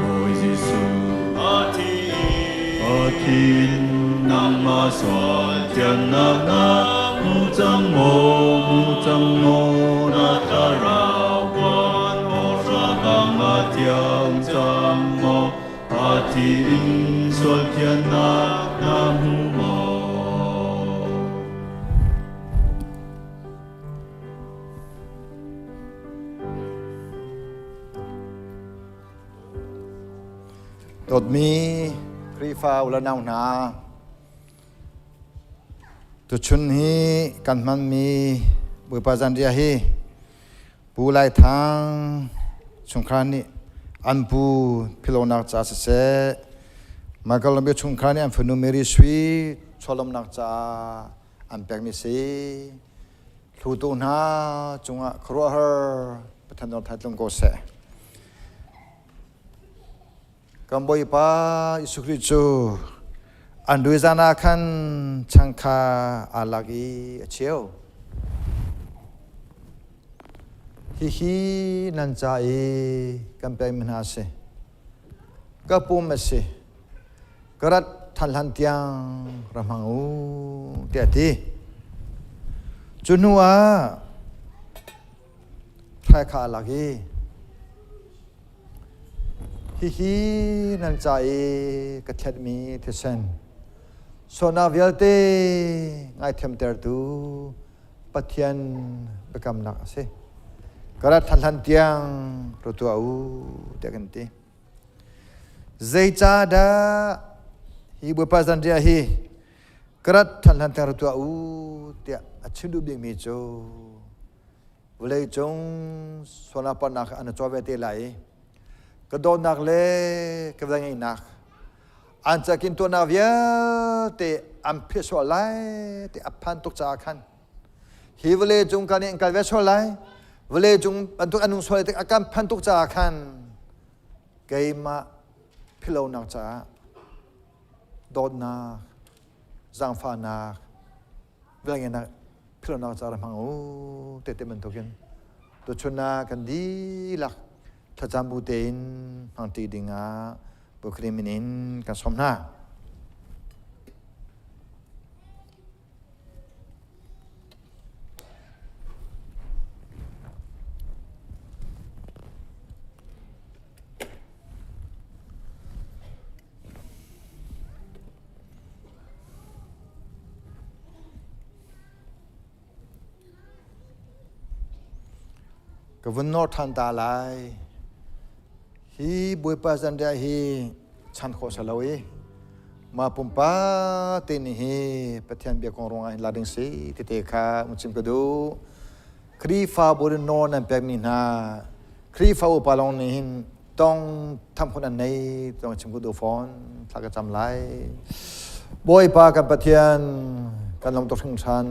Bawi Jesuh, a thi in, a thi in nangmah sual thiannak na hmu cang maw? Hmu cang maw? Na thlarau puan hawhra bang a thiang cang maw? A thi in sual thiannak na hmu maw? Dawtmi Khrihfa u le nau hna, tuchun hi kan hmanmi Bawipa Zanriah hi Pu Lai Thang chungkhar nih an pu philonak ca siseh, Michael Lambe chungkhar nih an fanu Mary Sui chawlawmnak caah an pekmi si. Hlutu hna cungah khuaruahhar Pathian dawt thai tlung ko seh. Kan Bawipa Jesuh Khrih cu an dui zan ah khan chang kha aa lak i a cheu. Hihi nan ca i kan pekmi hna a si. Ka pum a si. Ka rat than hlan tiang ra hmang u tiah a ti. Cu hnu ah hrai kha a lak i hihi nan ca i ka thletmi thisen sualnak vialte ngaithiamtertu Pathian biakamnak a si. Ka rat than hlan tiang ra tuah u tiah kan ti. Zeicahdah hi Bawipa zanriah hi ka rat ṭhan hlan tiang ra tuah u tiah a chim duh bikmi cu vawleicung sualnak palhnak an i caw ve te lai i ka dawtnak le ka velngeihnak an cakin tuahnak vialte an philh sual lai ti a phan tuk caah khan hi vawlei cung kan in kal ve sual lai vawlei cung bantuk an nung sual tik a kan phan tuk caah khan keimah philonak caah dawtnak zaangfahnak velngeihnak philonak caah hmang u te te bantukin tuchun ah kan dihlak thlacam bu tein hmangṭi dingah Bukhari min in kan sawm hna. Ka vun nawr ṭhan ta lai. Hi Bawipa zanriah hi chan khawh si lo i mah pumpak te nih hi Pathian bia kong ruangah hin la ding si tete kha um chim ka duh. Khrihfabu in nawl nan pekmi hna Khrihfa upa lawng nih hin tong tham khun an nei tong chim ka duh fawn thla ka cam lai. Bawipa kan Pathian kan lawm tuk hringhran.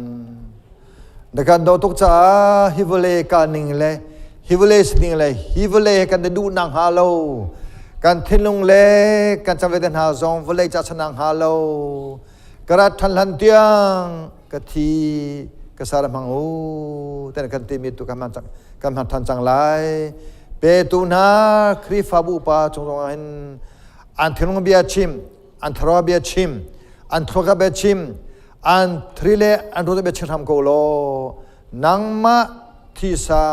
Na kan daw tuk caah hi vawlei ka ning le hi vawlei sining le hi vawlei he kan i duhnak hnga lo kan thinlung le kan cavete hna zong vawlei ca chanang hnga lo ka rat than hlan tiang ka thi ka sar hmang u ten kan timi tu kan hman kan hman than cang lai petu hna Khrihfabu upa chung zong ah hin an thinlung bia chim an thlarau bia chim an thluak bia chim an thri le an ruat bia chim hram ko law nangmah thisa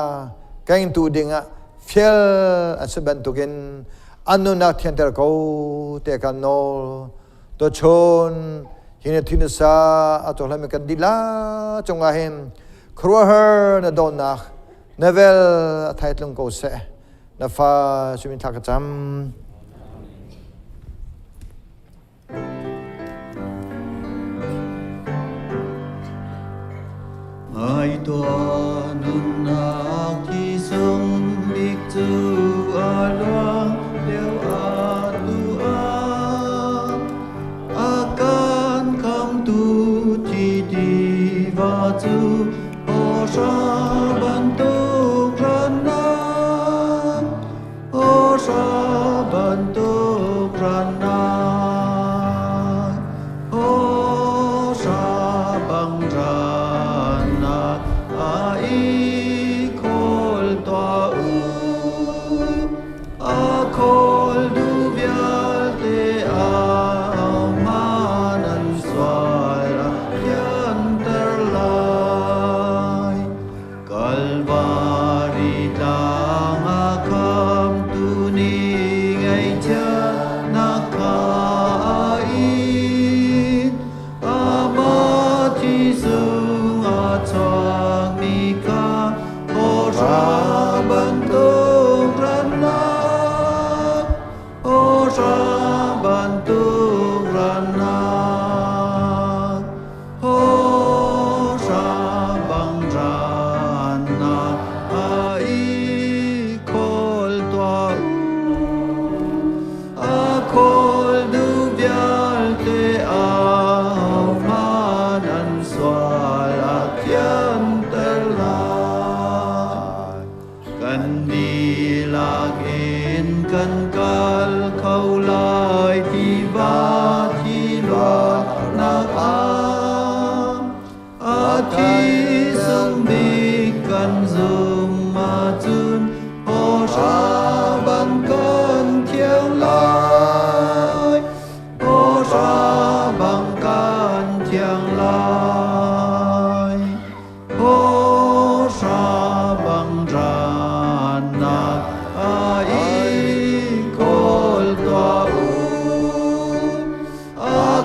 kengtu dingah fial an si bantukin an nunnak thianter ko te kan nawl to chun hi na thinasa a cawhlami kan dila cungah hin khuaruahhar na dawtnak na vel a thaitlung ko seh na fa sumin thla ka cam. Ngai tuah nunnak thi sung bik cu a luang lio a tu ah a kan khamtu thi tiva cu hawhra bantuk rannak. Kalvari tlang a khamtu nih ngaihchiatnak kha a in. Amah thi sung a chuakmi kha hawhra bantuk rannak, hawhra bantuk rannak, hawhra bang rannak a i khawl tuah u. A khawl duh vialte ahohmanh an sual a thianter lai. Kan dihlak in kan kal kho lai tiva thi luatnak ah. A thi sung bik kan zum ahcun hawhra bang kan thiang lai. Hawhra bang kan thiang lai. Hawhra bang rannak a i khawl tuah u. A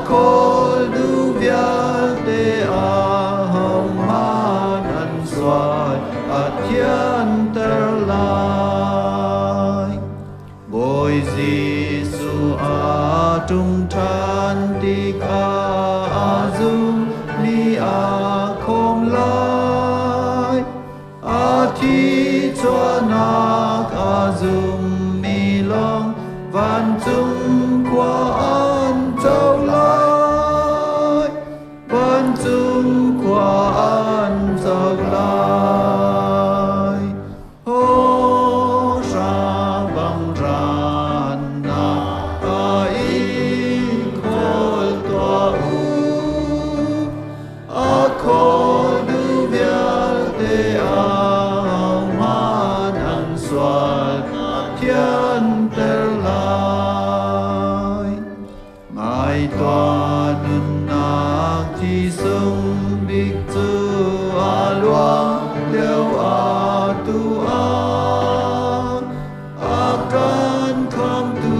khawl duh vialte ahohmanh an sual a thianter lai. Bawi Jesuh a ṭum ṭhan tikah a zummi a khawm lai. A thi chuahnak a zummi lawng vancung khua an co lai. Vancung khua an co lai. Hawhra bang rannak a i khawl tuah u. A khawl duh vialte ahohmanh an sual a thianter lai. Ngai tuah nunnak thi sung bik cu a luang lio atu ah. A kan khamtu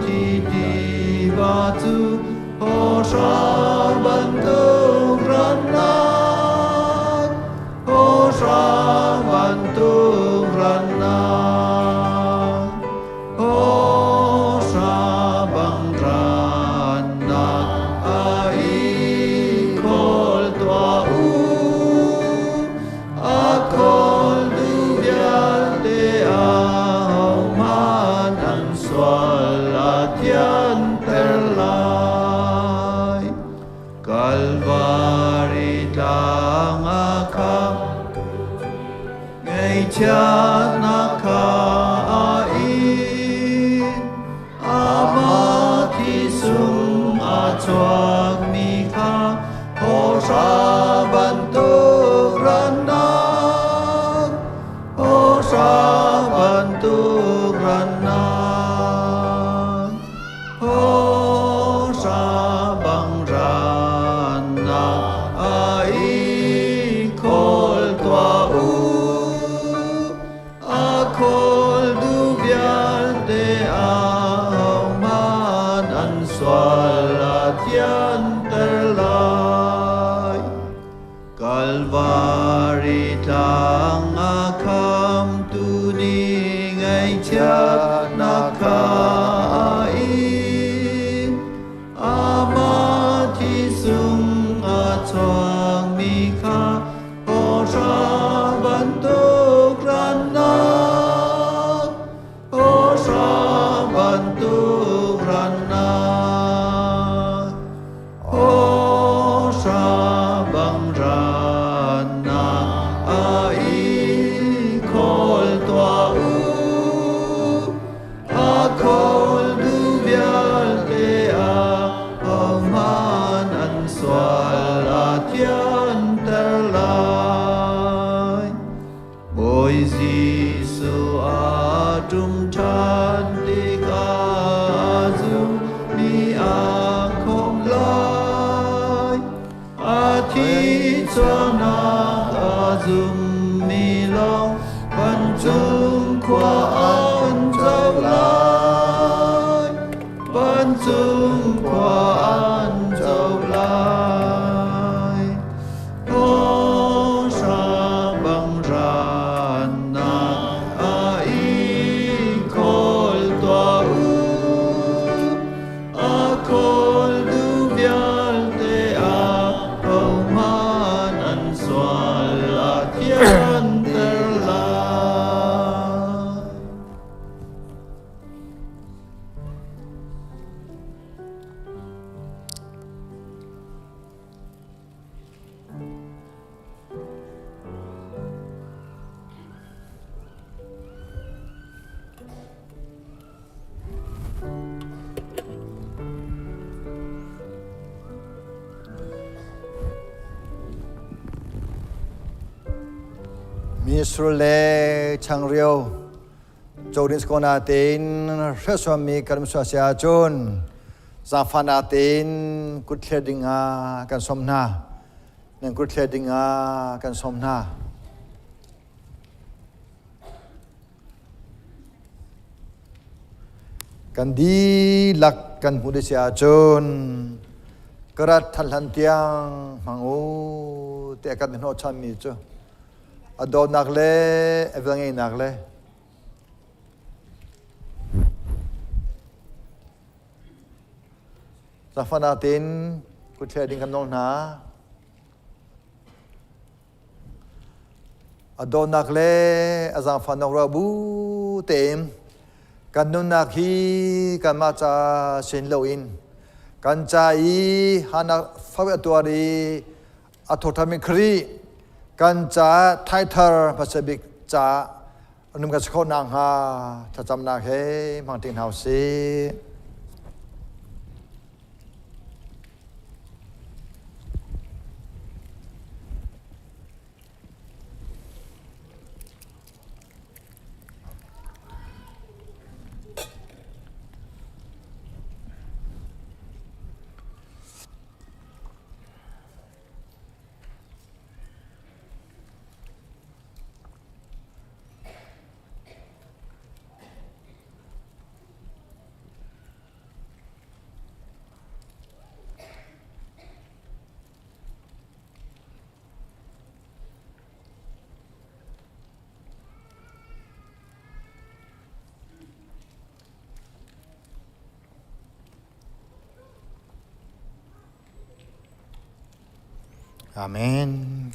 thi tiva cu hawhra bantuk rannak, hawhra bantuk rannak, hawhra bang rannak a i khawl tuah u. A khawl duh vialte ahohmanh an sual a thianter lai. Kalvari tlang a kham ngaihchiatnak kha a in. Amah thi sung a chuakmi kha hawhra bantuk rannak, hawhra bantuk rannak, hawhra bang rannak a i khawl tuah u. A khawl duh vialte ahohmanh an sual a thianter lai. Kalvari tlang a khamtu nih ngaihchiatnak kha a in. Amah thi sung a chuakmi kha hawhra bantuk rannak, hawhra bantuk rannak, hawhra bang rannak a i khawl tuah u. A khawl duh vialte ahohmanh an sual a thianter lai. Bawi Jesuh a ṭum ṭhan tikah a zummi a khawm lai. A thi chuahnak a zummi lawng vancung khua an co lai vancung khua an co lai Thawnghrang bang rannak a i khawl tuah u. A khawltu vialte a hohmanh an sual a thianter lai. Misur le changreu codin skona tein hresuammi kan sua sia cun zafana tein kut thler dingah kan som hna nan kut thler dingah kan som hna Kan dihlak kan hmuh dih si ahcun ka rat than hlan tiang hmang u tiah kan hnawhchanmi cu a dawtnak le a velngeihnak le Zafana tein kutthliah ding kan nawl hna. A dawtnak le a zaangfahnak ruah bu tein kan nunnak hi kanmah ca sin loin kan ca i hanak fak a tuar i a thawṭhami Khrih kan ca thaithar hmasa bik ca num kan si khawh nakhnga thlacamnak he hmang ṭi hna usih. Amen.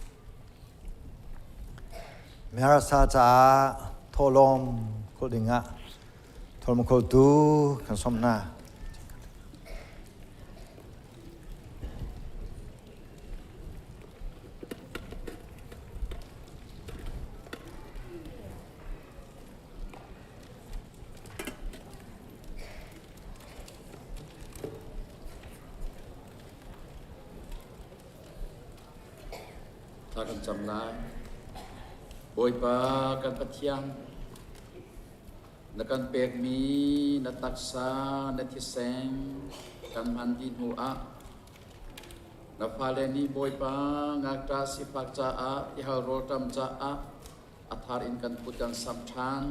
Miharsa caah thawhlawm khulh dingah thawhlawm khultu kan sawm hna. Thla kan cam lai. Bawipa kan Pathian, na kan pekmi na taksa na thisen kan hman dih hnu ah na fale nih Bawipa ngakṭah sifak caah tihal rawlṭam caah a thar in kan put kan samh ṭhan.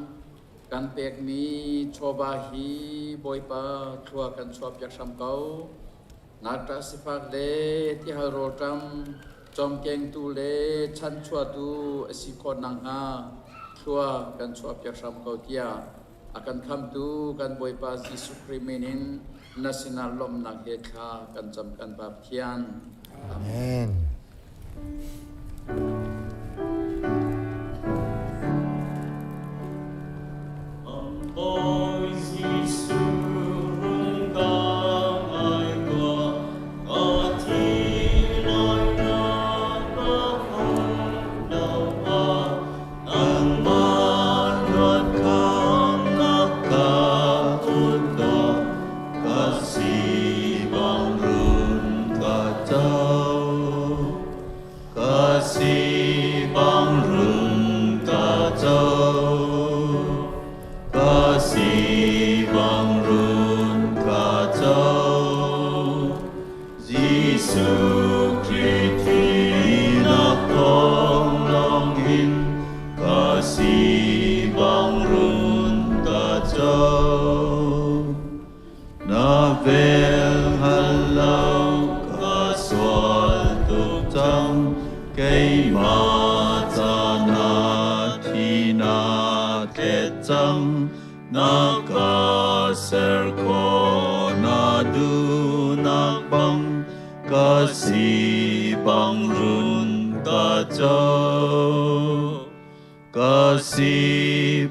Kan pekmi chawva hi Bawipa thlua kan chuahpiak hram ko. Ngakṭah sifak le tihal rawlṭam cawmkengtu le chanchuahtu a si khawh nakhnga thlua kan chuahpiak hram ko tiah a kan khamtu kan Bawipa Jesuh Khrih min in na sinah lawmhnak he thla kan cam kan Pa Pathian. Amen. Bawi Jesuh rung ka ngai tuah, ka thi lai na ka hong lo ah, nangmah luat khamnak ka put tuah, ka si bang run ka co. cang na ka ser kho na duhnak bang ka si bang run ka co ka si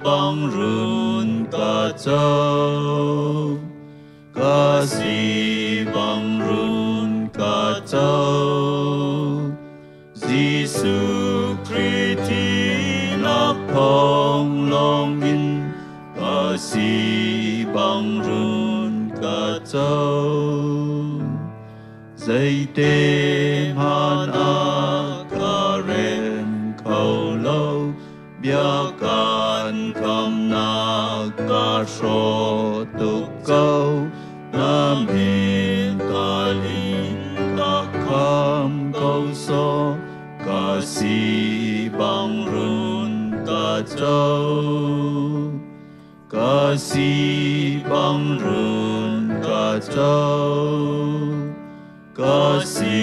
bang run ka co ka si bang run ka co Jesuh Khrih thinak thawng lawngin ka si bang run ka co. Zeite hmanh ah ka rem kho lo, bia kan kamnak ka hrawh tuk ko. Na min ka lin ka kham ko so, ka si bang run ka co. Ka si bang run ka co. Ka si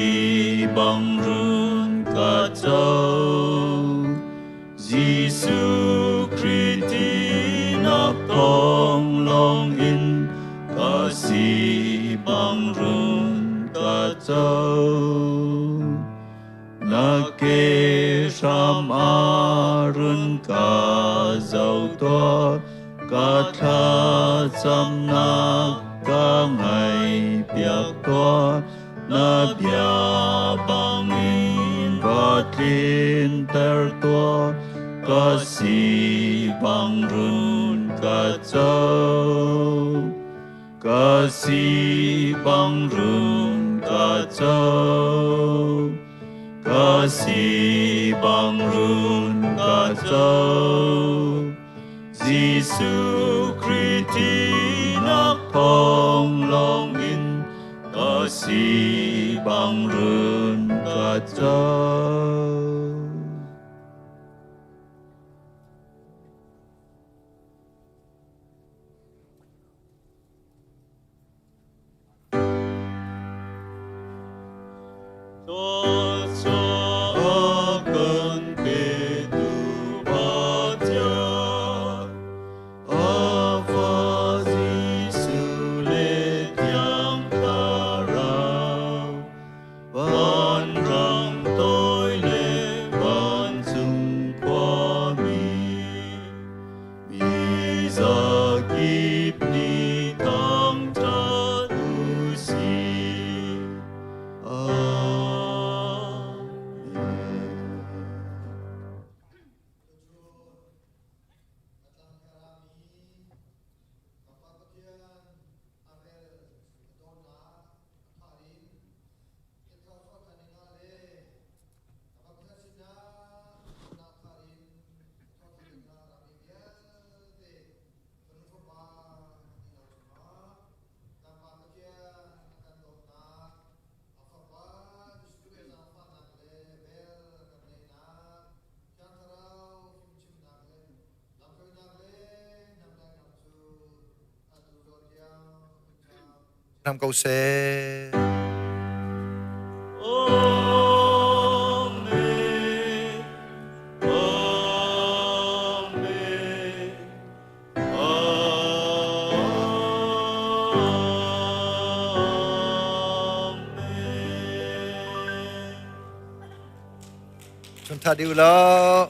bang run ka co. Jesuh Khrih tinak thawng lawng in ka si bang run ka co. Na ke hram a run ka zoh tuah, ka thlacamnak ka ngaihpiak tuah. Na bia bangin va tlinter tuah, ka si bang run ka co. Ka si bang run ka co. Ka si bang run ka co. Jesuh Khrih thinak thawng lawngin ka si bang run ka co. Zakip ni thangṭhat u sih. Amen. Nam ko seh. Amen. Amen. Amen. Chun tha diu lo.